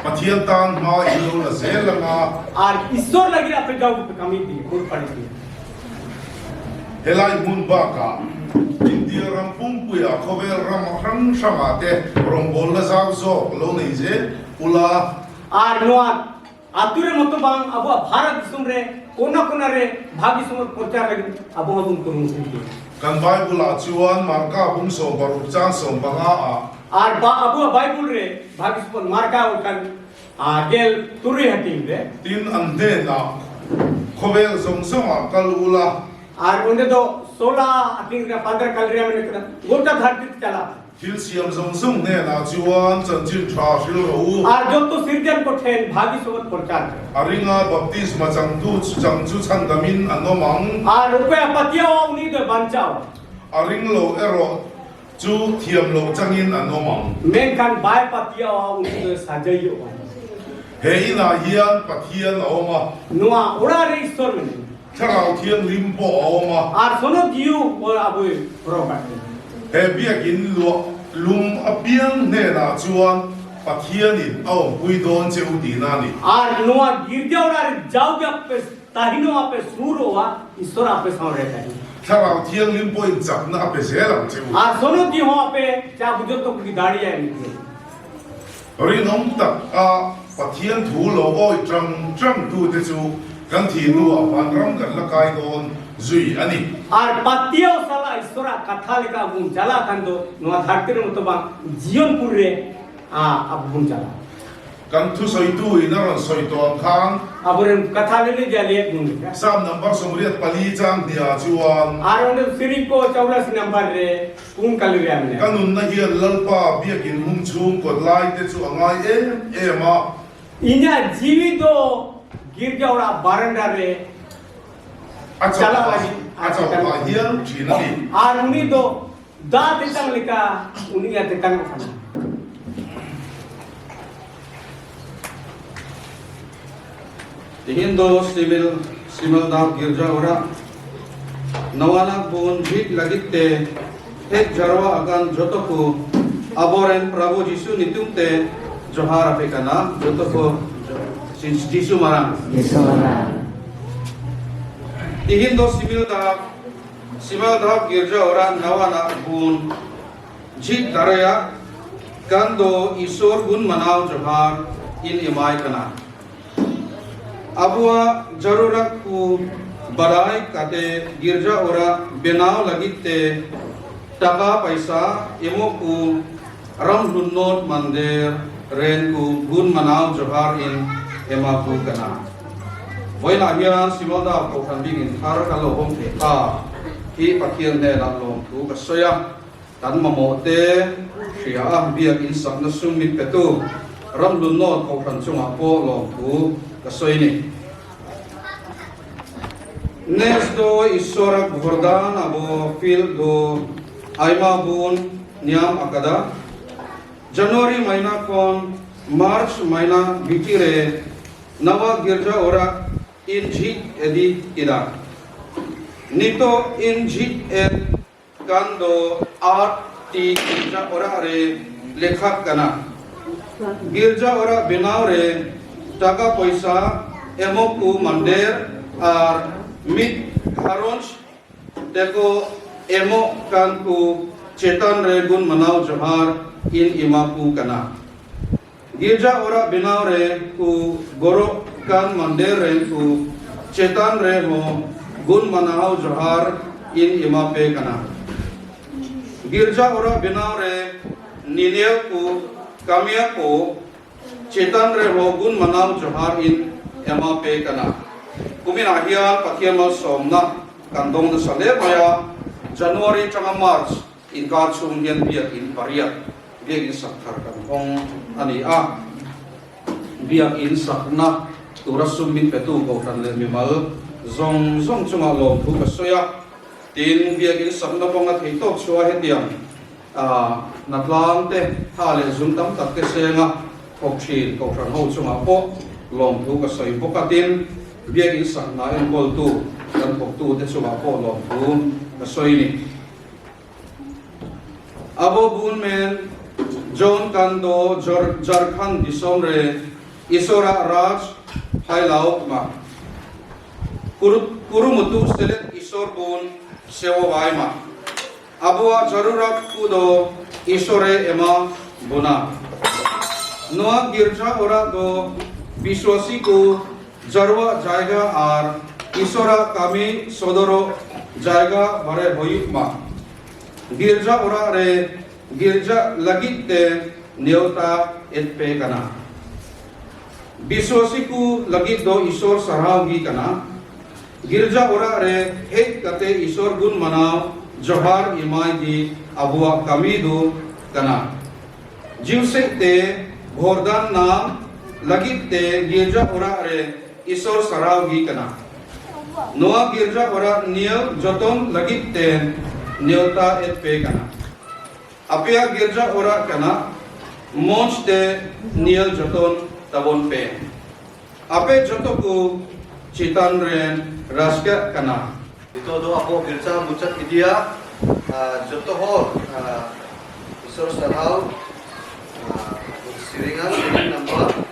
Pathian tan hma in lo la zel ang a. Helai hmun bakah India ram pumpuiah khawvel ram hrang hrangah te rawngbawlna zau zawk lo nei zel ula. ᱟᱛᱳ ᱨᱮ ᱢᱚᱛᱚ ᱵᱟᱝ ᱟᱵᱚᱣᱟᱜ ᱵᱷᱟᱨᱚᱛ ᱫᱤᱥᱚᱢ ᱨᱮ ᱠᱚᱱᱟ ᱠᱚᱱᱟ ᱨᱮ ᱵᱷᱟᱜᱤ ᱥᱚᱢᱚᱭ ᱯᱨᱚᱪᱟᱨ ᱞᱟᱹᱜᱤᱫ ᱟᱵᱚ ᱦᱚᱸᱵᱚᱱ ᱠᱩᱨᱩᱢᱩᱴᱩᱭ ᱜᱮᱭᱟ᱾ Kan Bible ah chuan Marka bung 16 chang 15 ah. ᱟᱨ ᱵᱟ ᱟᱵᱚᱣᱟᱜ ᱵᱟᱭᱵᱩᱞ ᱨᱮ ᱵᱷᱟᱜᱤ ᱥᱚᱢᱚᱭ ᱢᱟᱨᱠᱟ ᱚᱱᱠᱟᱱ ᱜᱮᱞ ᱛᱩᱨᱩᱭ ᱦᱟᱹᱴᱤᱧ ᱨᱮ᱾ Tin an hnenah khawvel zawng zawngah kal ula. ᱟᱨ ᱚᱸᱰᱮ ᱫᱚ ᱥᱳᱞᱟ ᱦᱟᱹᱴᱤᱧ ᱨᱮ ᱯᱟᱱᱫᱨᱟ ᱠᱟᱞ ᱨᱮ ᱢᱮᱱᱟᱜ ᱠᱟᱫᱟ ᱜᱚᱴᱟ ᱫᱷᱟᱹᱨᱛᱤ ᱛᱮ ᱪᱟᱞᱟᱜ᱾ Thil siam zawng zawng hnenah chuan chanchin tha hril rawh u. Ar jotto sirjan ko then bhagi sobat prachar kare. A ringa baptisma changtu chang chu chhandamin an awm ang. Ar okoya patiawa uni do banchao. A ring lo erawh chu thiam loh changin an awm ang. Menkhan bai patiawa uni do sajayo. He inah hian Pathian a awm a. Noa ora re Iswar mene. Thlarau Thianghlim pawh a awm a. Ar sono diu or abui ro ka ti. He biakin luah lum apiang hnenah chuan Pathianin a awmpui dawn che u tihna a ni. Ar noa girja ora re jau ge ape tahino ape sur oa Iswar ape saw re tahi. Thlarau Thianghlim pawhin chakna a pe zel ang che u. Ar sono diu ho ape cha bujo tok gi dadi ai ni te. Rinawm tak a Pathian thu lo awi tang tang tu te chu kan thih hnuah vanram kan la kai dawn zui a ni. Ar patiaw sala Iswara katha leka abun chala khan do noa dharti re moto bang jiyon pur re a abun chala. Kan thusawitu in a rawn sawi tawh ang khan. Aboren katha lele ja le bun leka. Psalm number 84 chang hniah chuan. Ar onde siring ko 84 number re Kung kal riam le. Ka nunna hian Lalpa biakin hung chhung kawt lai te chu a ngai em em a. Inya jiwi do girja ora baranda re A chauh chala phah lagi a chauh phah hial thin a ni. Ar uni do da tetang leka uni ya tetang kana. Tihin do Simil Simalda girja ora. Nawanak bun jhik lagit te hej jarwa akan joto ko aboren Prabhu Jisu nitum te johar ape kana joto ko Jisu marang. Jisu marang. Tihin do simil dahap simal dahap girja ora nawanak bun jhik daraya kan do isor gun manaw johar in imai kana. Abua jarurat ku barai kate girja ora benaw lagit te taka paisa emo ku ram hunnot mandir ren ku gun manaw johar in ema ku kana. Voina hian simalda ko khan bing in thar ka lo hom the ta hi pathian ne la lom thu ka soya kan mamo te hria a biak in sakna sum min petu ram lunnot ko khan chunga po lom thu ka soi ni. Nes do isorak vordan abo fil do aima bun niam akada. January mahina kon March mahina bitire nawa girja ora in jhi edi ida. Nito in jhi ed kan do art ti girja ora re lekhak kana. Girja ora binaw re taka paisa emo ku mandir ar mit gharonj teko emo kan ku chetan re gun manaw johar in ima ku kana. Girja ora binaw re ku goro kan mandir re ku chetan re ho gun manaw johar in ima pe kana. Girja ora binaw re ninel ku kamia ko chetan re ho gun manaw johar in ema pe kana. Kumin ahia pathian mal somna kan dong na sale maya January tanga March in ka chung hian biak in pariat biak in sakthar kan hong ani a biak in sakna tura sum min petu ko ran le mimal zong zong chunga lom thu ka soya tin biak in sakna ponga thei tok chua hetiang a natlang te tha le zum tam tak te senga thok thin ko ran ho chunga po lom thu ka soi bokatin biak in sakna en kol tu kan thok tu te chunga po lom thu ka soi ni. Abo bun men John Kando Jharkhand disom re Isora Raj Phailau ma Kurumutu selet Isor bun sewo vai ma Abua jarurat kudo Isore ema buna Noa girja ora do विश्वासी को जरवा जाएगा और ईश्वरा कामी सदरो जाएगा भरे होयुक मा गिरजा ओरा रे गिरजा लगित ते न्योता एत पे कना विश्वासी को लगित दो ईश्वर सरावगी कना गिरजा ओरा रे हेत कते ईश्वर गुण मनाव जोहार इमाई दी अबुआ कामी दो कना जीव से ते भोरदान नाम लगित ते गिरजा ओरा रे ईश्वर सरावगी कना नोआ गिरजा ओरा नियल जतन लगित ते न्योता एत पे कना अपिया गिरजा ओरा कना मोंच ते नियल जतन तबन पे अपे जतो को चितान रेन रास्का कना Ito do ako girja muchat idia joto hor isor sarhaw siringan siring number.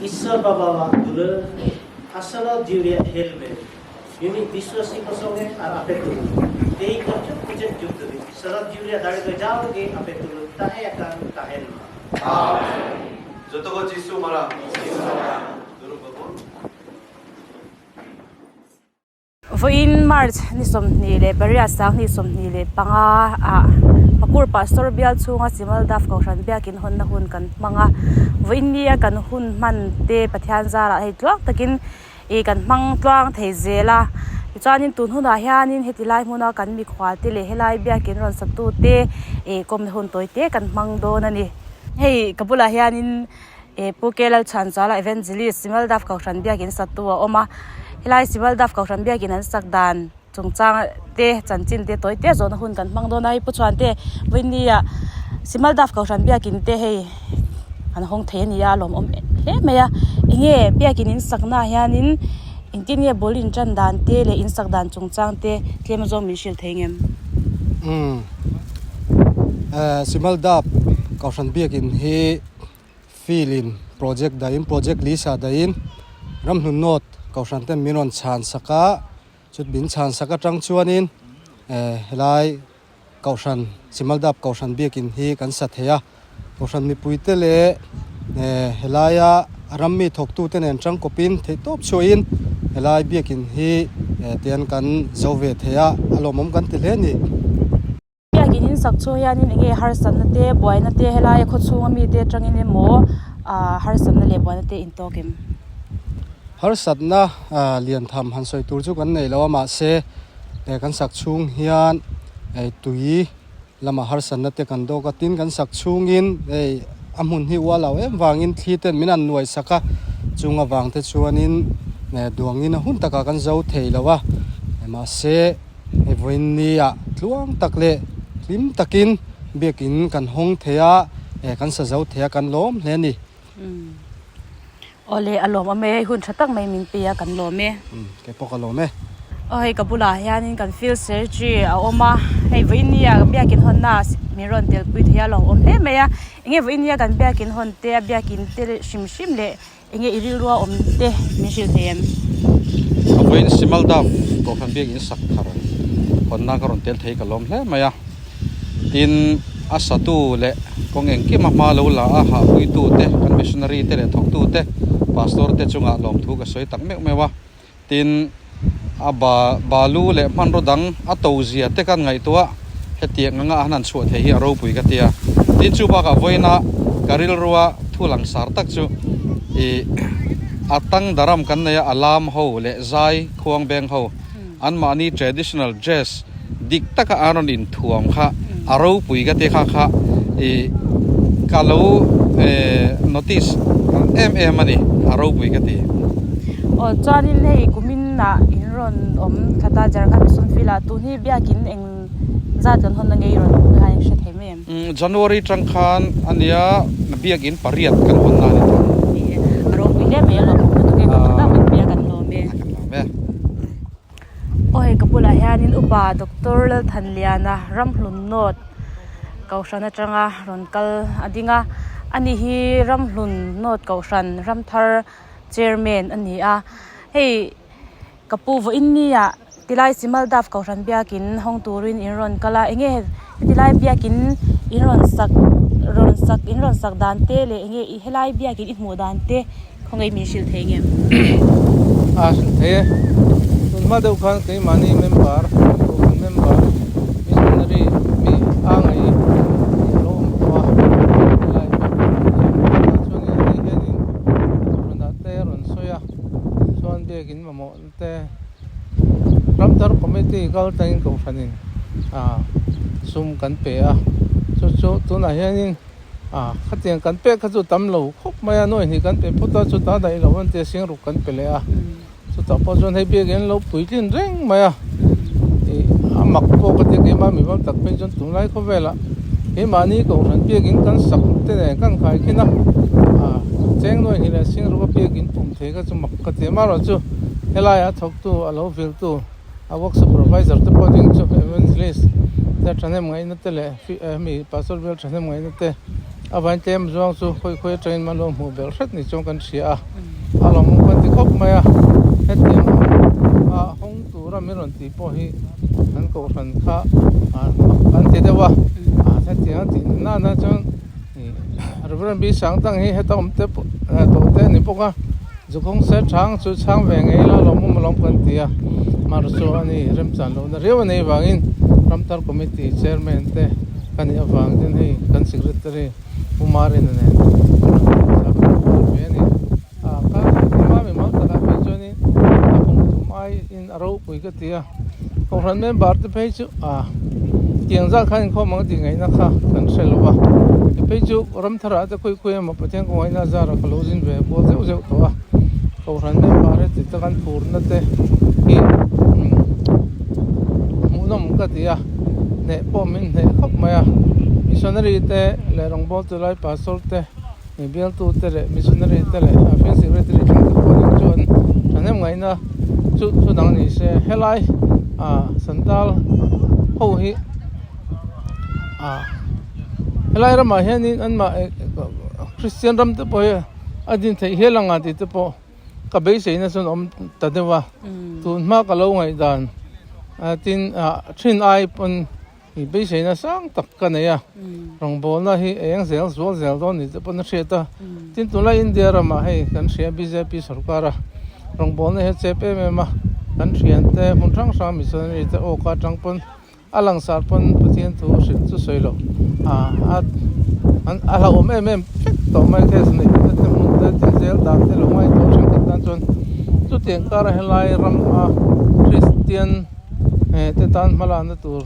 Isor Baba dulur asal jiwria helme yuni विश्वासी को संगे और आपे तुलु तेई मुचाद मुचाद जुग धबिज सदा jiwria दाड़े दो जाओगे आपे तुलु ताहे akan tahen आमेन। जतो को जीसु मारा दुरुब बाबू। Vawiin March ni 28 2025 ah Pakur Pastor bial chhunga Chimal Daf Kohhran biakin hawnna hun kan hmang a. Vawiin nia kan hun hman te Pathian zarah hei tluang takin ih kan hmang tluang thei zel a. Tichuanin tun hunah hianin heti lai hmuna kan mikhual te leh helai biakin rawn satu te ih kawmna hun tawi te kan hmang dawn a ni. Hei ka bulah hianin Ih Pu K Lalchhuanzuala Evangelist Simaldaf Kohhran biakin satu a awm a, helai Simaldaf Kohhran biakin an sak dan chungchang te chanchin te tawi te zawhna hun kan hmang dawn a, hei Pu Chhuante Vawinia Simaldaf Kohhran biakin te hei an hawng thei a ni a, a lawmawm hle mai a, enge biakin in saknaah hianin engtin nge bul in tan dan te leh in sak dan chungchang te tlem zawng min hrilh thei ngem? Umm Simaldaf Kohhran biakin hi. Field in project dahin project lisa dahin ramhlun note kohhran ten min rawn chhan sak a chut min chhan sak atang chuanin eh helai kohhran Simaldap kohhran biakin hi kan sa thei a kohhran mipui te leh eh helaia ram mi thawk tu te nen tangkawpin theihtawp chhuahin helai biakin hi eh tian kan zo ve thei a a lawmawm kan ti hle a ni. Biakin in sak chhung hianin eng nge harsatna te buaina te helaia khaw chhunga mite atangin emaw ah harsatna leh buaina te in tawk em? Harsatna ah lian tham han sawi tur chu kan nei lo a mahse eh kan sak chhung hian eh tui lamah harsatna te kan dawk a tin kan sak chhungin hei a hmun hi ual lo em vangin thli ten min han nuai sak a chung avang te chuanin eh duangin a hun takah kan zo thei lo a mahse. Hei vawiin nia tluang tak leh hlim takin biakin kan hawng thei a, eh kan sa zo thei a kan lawm hle a ni. Awle a lawm awm e, hei hun tha tak mai min pe a kan lawm e. Umm kei pawh ka lawm e. Aw hei ka bulah hianin kan field secretary a awm a, hei vawiin nia biakin hawnna min rawn telpui thei a lawm awm hle mai a, enge vawiin nia kan biakin hawn te a biakin te hrim hrim leh Enge i rilrua awm te min hrilh thei em? A vawiin Simaldaf Kohhran biak in sak thar hawnna ka rawn tel thei ka lawm hle mai a. Tin, a satu leh kawng engkim a hma lo la a hahpuitu te, kan missionary te leh thawktu te, pastor te chungah lawmthu ka sawi tak meuh meuh a. Tin, a ba balu leh hmanraw dang a to zia te kan ngaihtuah hetiang anga a han han chhuah thei hi a ropui ka ti a. Tin, chu bakah vawiina ka rilrua thu langsar tak chu ih a tang daram kan nei a, a lam ho leh zai khuang beng ho anmahni traditional dress dik taka an rawn inthuam kha a ropui ka ti kha kha ih ka lo eh notice em em a ni a ropui ka ti. Aw chuanin hei kumin ah in rawn awm khat a Jharkhand Mission Field ah tun hi biakin eng zat kan hawn na nge i rawn awm kha i hre thei mai em? January tang khan ania biakin pariat kan hawn na a ni tawh. Ni e a ropui hle mai a lawmawm lutuk e kan tha tak mai kan lawm e. Kan lawm e. Aw hei ka bulah hianin upa Doctor Lalthanliana Ramhlun North Kohhran atanga rawn kal a ding a ani hi Ramhlun North Kohhran Ramthar Chairman a ni a hei ka pu vawiin nia tilai Simaldaf Kohhran biakin hawng turin in rawn kal a enge tilai biakin in rawn sak rawn sak in rawn sak dan te leh enge helai biakin i hmuh dan te. Khawngaih min hrilh thei ngem? A hrilh thei e. Tun hma deuh khan keimahni member, kohhran member, missionary mi a ngaih tih a lo awm tawh a, helai pawh a chuanin ani hianin kohhranah te a rawn sawi a, chuan biakin mamawh te Ramthar Committee kal tangin kohhranin sum kan pe a, chu chu tunah hianin. A, khatiang kan pek kha chu tam lo khawp mai a, nuaihnih kan pe phawt a, chutah daih lo an tia singruk kan pe leh a, chutah pawh chuan hei biakin lo puitlin reng mai a, ih a mak pawh ka tia keimah mi bam tak phei chuan tunlai khawvelah keimahni kohhran biakin kan sak te nen kan khai khin a, a cheng nuaihnih leh singruk a biakin pum thei kha chu mak ka ti a, amaherawhchu helaiah thawktu a lo viltu. A work supervisor te pawh ding chu evangelist te thahnem ngaihna te leh hemi pastor bial thahnem ngaihna te a vain tlem zawng chu khawi khawi atangin man lo hmuh belh hret ni chuan kan hria a, a lawmawm kan ti khawp mai a, hetiang a hawng tura min rawn tih pawh hi an kohhran kha an ti deuh a, hetiang a tih nana chuan Reverend B Sangtang hi heta awm te tawh te a ni bawk a. Zukhawng ser chang chu chhang ve ngei la lawmawm alawm kan ti a. Mar chu a ni remchan lohna riau a nei vangin Ramthar Committee Chairman te ka nih avang ten hei kan Secretary Pu Marina nen rawn thla kan kual ve a ni. Ah ka tima mimal takah phei chuanin a kum thum aiin a ropui ka ti a, Kohhran member te phei chu ah tiang zat khan inkhawm ang tih ngaihna kha kan hre lo a, ti phei chu Ramtharah te khawi khawi emaw Pathian kawngaihna zara ka lo zin ve kual zeuh zeuh tawh a, Kohhran member heti taka an phurna te hi hmuhnawm ka ti a, hneh pawh min hneh khawp mai a, missionary te leh rawngbawltu lai pastor te bialtu te leh missionary te leh field secretary thleng te pawh eng chu an thahnem ngaihna chu thu dang ni se helai ah santal ho hi ah helai ramah hianin anmah Christian ram te pawh hi a din theih hial ang a tih te pawh ka beiseina chuan a awm ta deuh a tun hma ka lo ngaihdan tin ah thin ai pawn i beiseina sang tak ka nei a rawngbawlna hi eng zel zual zel dawn ni te pawn a hriat a tin tunlai India ramah hei kan hria bjp sorkar a rawngbawlna hi a chep em em a kan thiante hmun hrang hrang missionary te aw ka atang pawn A langsar pawn Pathian thu hrilh chu sawi lo. A a hlauhawm em em vek tawh mai case neih te te hmun te tin zel dan te lo ngai tawh thenkhat tan chuan chutiang kara helai ram a Kristian te tan hmalakna tur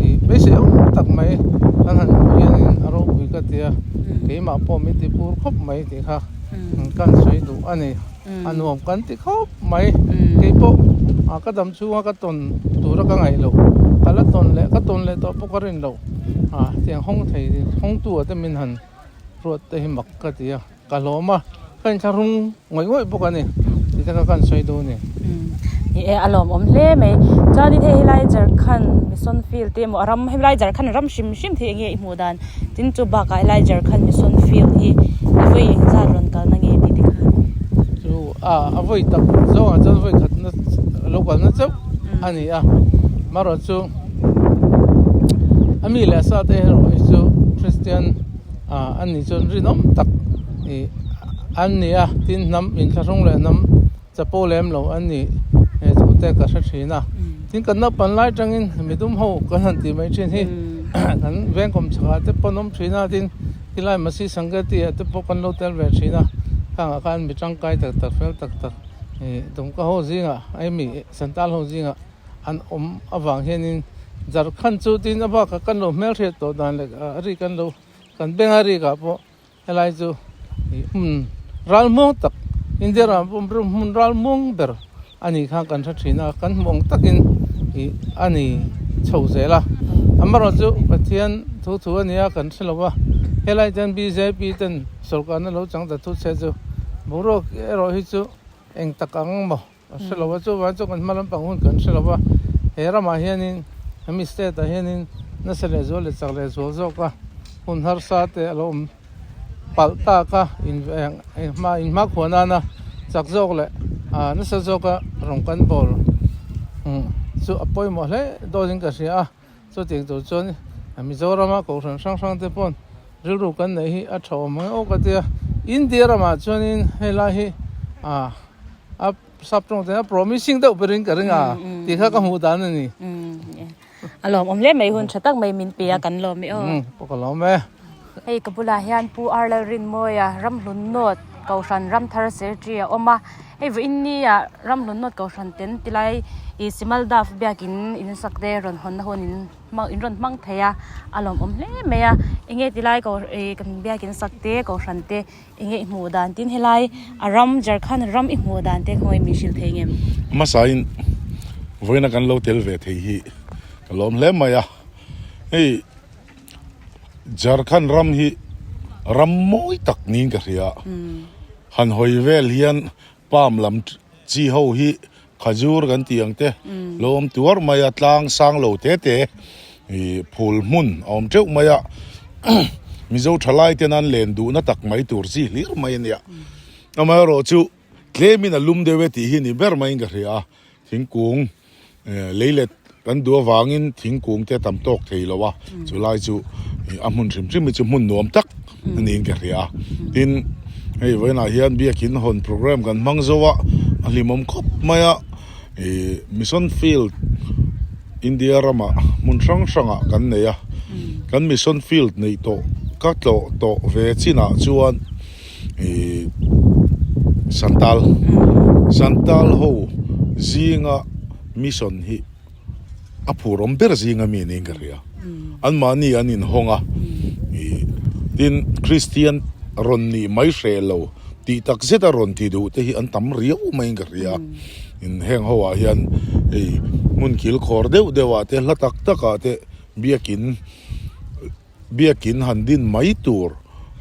ih beisei awm tak mai kan han hmuh hianin a ropui ka ti a, keimah pawh min ti pur khawp mai tih kha kan sawi duh a ni. A nuam kan ti khawp mai. Kei pawh ah ka dam chhunga ka tawn tura ka ngaih loh ka la tawn leh ka tawn leh tawh pawh ka rin loh ah tiang hawng thei hawngtu ah te min han ruat te hi mak ka ti a ka hlawm a ka inthlahrung ngawih ngawih bawk a ni tih te kha ka han sawi duh a ni. Ni e a lawmawm hle mai chuanin hei helai Jharkhand mission field te emaw a ram helai Jharkhand ram hrim hrim thei enge i hmuh dan Tin chu bakah helai Jharkhand Mission Field hi i vawi engzat rawn kalna nge tih te khan. Chu a a vawi tak zawngah chuan vawi khatna lo kalna chauh a ni a, marawh chu a mi leh a sa te erawh hi chu Christian ah an nih chuan rinawm tak ih an ni a, tin hnam inthlahrung leh hnam chapo lem lo an nih he thu te ka hre thin a tin kan naupan lai atangin midum ho kan han tih mai thin hi kan veng kawm chhakah te pawh an awm thin a tin tilai masi sangeti ah te pawh kan lo tel ve thin a khangah khan mi tangkai tak tak fel tak tak ih dawmka ho zingah ai mi santal ho zingah an awm avang hianin Jharkhand chu tin a bakah kan lo hmelhriat tawh dan leh a ri kan lo kan benga rikah pawh. Helai chu hmun ral muang tak India ram hmun ral muang ber a nih kha kan hre thin a, kan hmuh ang takin ih a ni chho zel a. Amaherawhchu Pathian thu thu a nia kan hre lo va, helai ten bjp ten sawrkarna lo chang ta thu che chu boruak erawh hi chu eng tak ang maw? A hre lo a, chuvang chu kan hma lampang hun kan hre lo va, he ramah hianin hemi state ah hianin nasa leh zual leh chak leh zual zawk a hun harsa te a lo awm palh tak a, in hma in hmakhua nana chak zawk leh ah nasa zawka rawng kan bawl chu a pawimawh hle dawnin ka hria a. Chutiang tur chuan Mizorama kohhran hrang hrang te paw'n rilru kan neih hi a tha awm ang aw ka tia. India ramah chuanin helai hi ah a sap tawng te a promising deuh berin ka ring a tih kha ka hmuh dan a ni. A lawmawm hle mai hun tha tak mai min pe a kan lawm e aw. Pawh ka lawm e. Hei ka bulah hian Pu Arlalrinmawia Ramhlun North Kohhran Ramthar Secretary a awm a. Hei vawiin nia Ramhlun North Kohhran ten tilai ih Simaldaf biakin in sak te rawn hawnna hun in hmang in rawn hmang thei a a lawmawm hle mai a enge tilai ko ih kan biakin sak te kohhran te enge i hmuh dan tin helai a ram Jharkhand ram i hmuh dan te khawngaih min hrilh thei ngem. Hmasain vawiina kan lo tel ve thei hi ka lawm hle mai a hei Jharkhand ram hi ram mawi tak niin ka hria. Han hawi vel hian palm lam chi ho hi khajur kan tih ang te lo awm tuar mai a tlang sang lo te te ih phul hmun a awm teuh mai a Mizo thalai ten an len duhna tak mai tur chi hlir mai a nia amaherawhchu tlemin a lum deuh e tih hi ni ber maiin ka hria a thingkung Leilet kan duh avangin thingkung te tam tawk thei lo a, chulai chu a hmun hrim hrim hi chu hmun nuam tak a niin ka hria a. Tin, hei vawiinah hian biakin hawn programme kan hmang zo a, a hlimawm khawp mai a. Ih mission field India ramah hmun hrang hrangah kan nei a, kan mission field neih tawh ka tlawh tawh ve chinah chuan ih Santal Santal ho zinga mission hi a phur awm ber zinga mi niin ka hria anmahni an inhawng a ih tin Kristian rawn nih mai hreh lo tih tak zet a rawn ti duh te hi an tam riau maiin ka hria in heng ho ah hian hei hmun kil khawr deuh deuh ah te hla tak tak ah te biakin biakin han din mai tur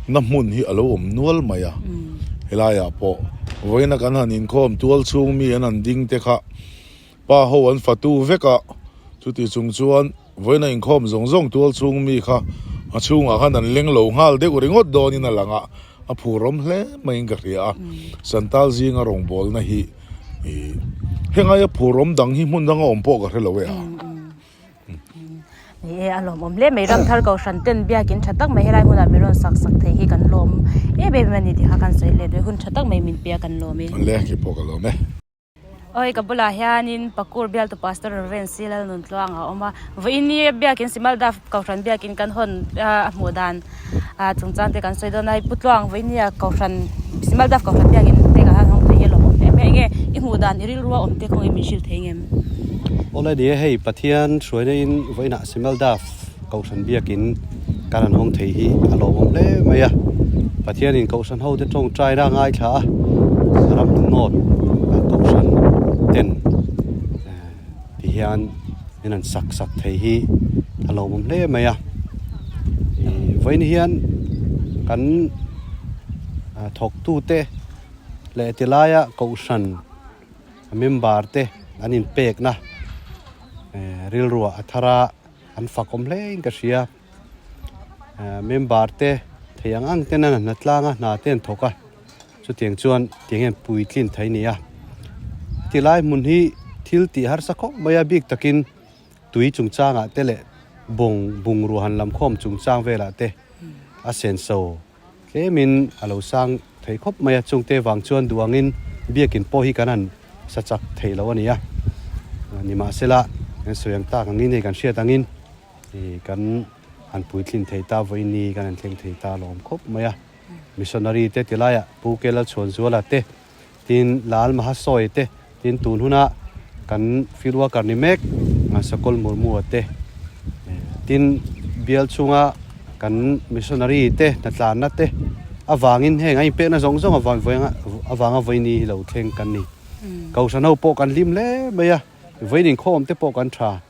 na hmun hi a lo awm nual mai a helai ah pawh vawiin a kan han inkhawm tual chhung mi an han ding te kha Pa ho an fatu vek a, chuti chung chuan vawiin a inkhawm zawng zawng tual chhung mi kha a chhungah khan an leng lo nghal deuh ringawt dawnin a lang a, a phurawm hle maiin ka hria a. Santal zinga rawngbawlna hi ih hengaia phurawm dang hi hmun danga awm pawh ka hre lo e a. Ni e, a lawmawm hle mai. Ramthar Kohhran ten biakin tha tak mai helai hmunah min rawn sak sak thei hi kan lawm em em a ni tih kha kan sawi let ve. Hun tha tak mai min pe a kan lawm e. Le, keipawh ka lawm e. Awi ka bulah hianin Pakur bialtu Pastor Reverend C Lalnun Tluang a awm a, vawiin ni biakin Simalda Kohhran biakin kan hawn a hmuh dan chungchang te kan sawi dawn a, Pu Tluang vawiin ni a Kohhran Simalda Kohhran biakin te kan han hawng thei hi a lawmawm em em a, enge i hmuh dan i rilru a awm te kawngin min hrilh thei ngem? Awle ni e, hei Pathian hruaina in vawiinah Simalda Kohhran biakin kan han hawng thei hi a lawmawm hle mai a, Pathianin Kohhran hote tawngtaina a ngaithla a, ram hnungnawt Kohhran ten ti hian min han sak sak thei hi a lawmawm hle mai a, vawiin hian kan thawktute leh tilaia Kohhran member te an inpekna rilruah a thar a. An fak awm hle in ka hria. Member te thei ang ang ten an hna tlang a, hna te an thawk a, chutiang chuan tiang hian puitlin thei a ni a. Tilai hmun hi thil tih harsa khawp mai a, bik takin tui chungchangah te leh bawng bungrua han lam khawm chungchang velah te a senso tlemin a lo sang thei khawp mai a, chungte vang chuan duh angin biakin pawh hi kan han sa chak thei lo a ni a, nimahsela kan sawi ang tak angin hei kan hriat angin ih kan han puitlin thei ta vawiin ni kan han thleng thei ta lawm khawp mai a, missionary te ti laiah Pu Kelalchhuanzuala te tin Lal Mahasawi te tin tun huna kan field worker ni mek Sakawlh Murmua te tin bial chhunga kan missionary te hnatlanna te avangin heng a inpekna zawng zawng avang avanga vawiin hi lo thleng kan ni. Kohhran ho pawh kan hlim hle mai a, vawiin inkhawm te pawh kan tha.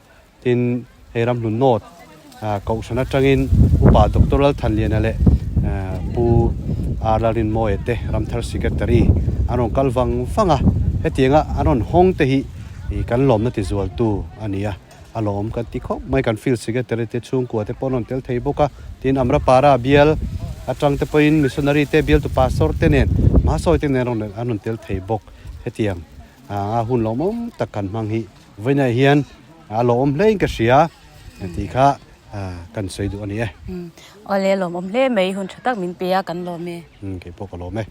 Tin, hei Ramhlun North Kohhran atangin Upa Doctor Lalthanliana leh Pu R Lalrinmawia te Ramthar Secretary an rawn kal vang vang a, hetianga an rawn hawng te hi kan lawmna tizualtu a ni a, a lawm kan ti khawp mai. Kan Field Secretary te chhungkua te pawh an rawn tel thei bawk a, tin Amrapara bial atang te pawhin Missionary te bialtu Pastor te nen Mahasawi te nen an rawn tel thei bawk. Hetiang a hun lawmawm tak kan hmang hi Vawiinah hian a lawmawm hlein ka hria tih kha kan sawi duh a ni e. Awle lawmawm hle mai hun tha tak min pe a kan lawm e. Keipawh ka lawm e.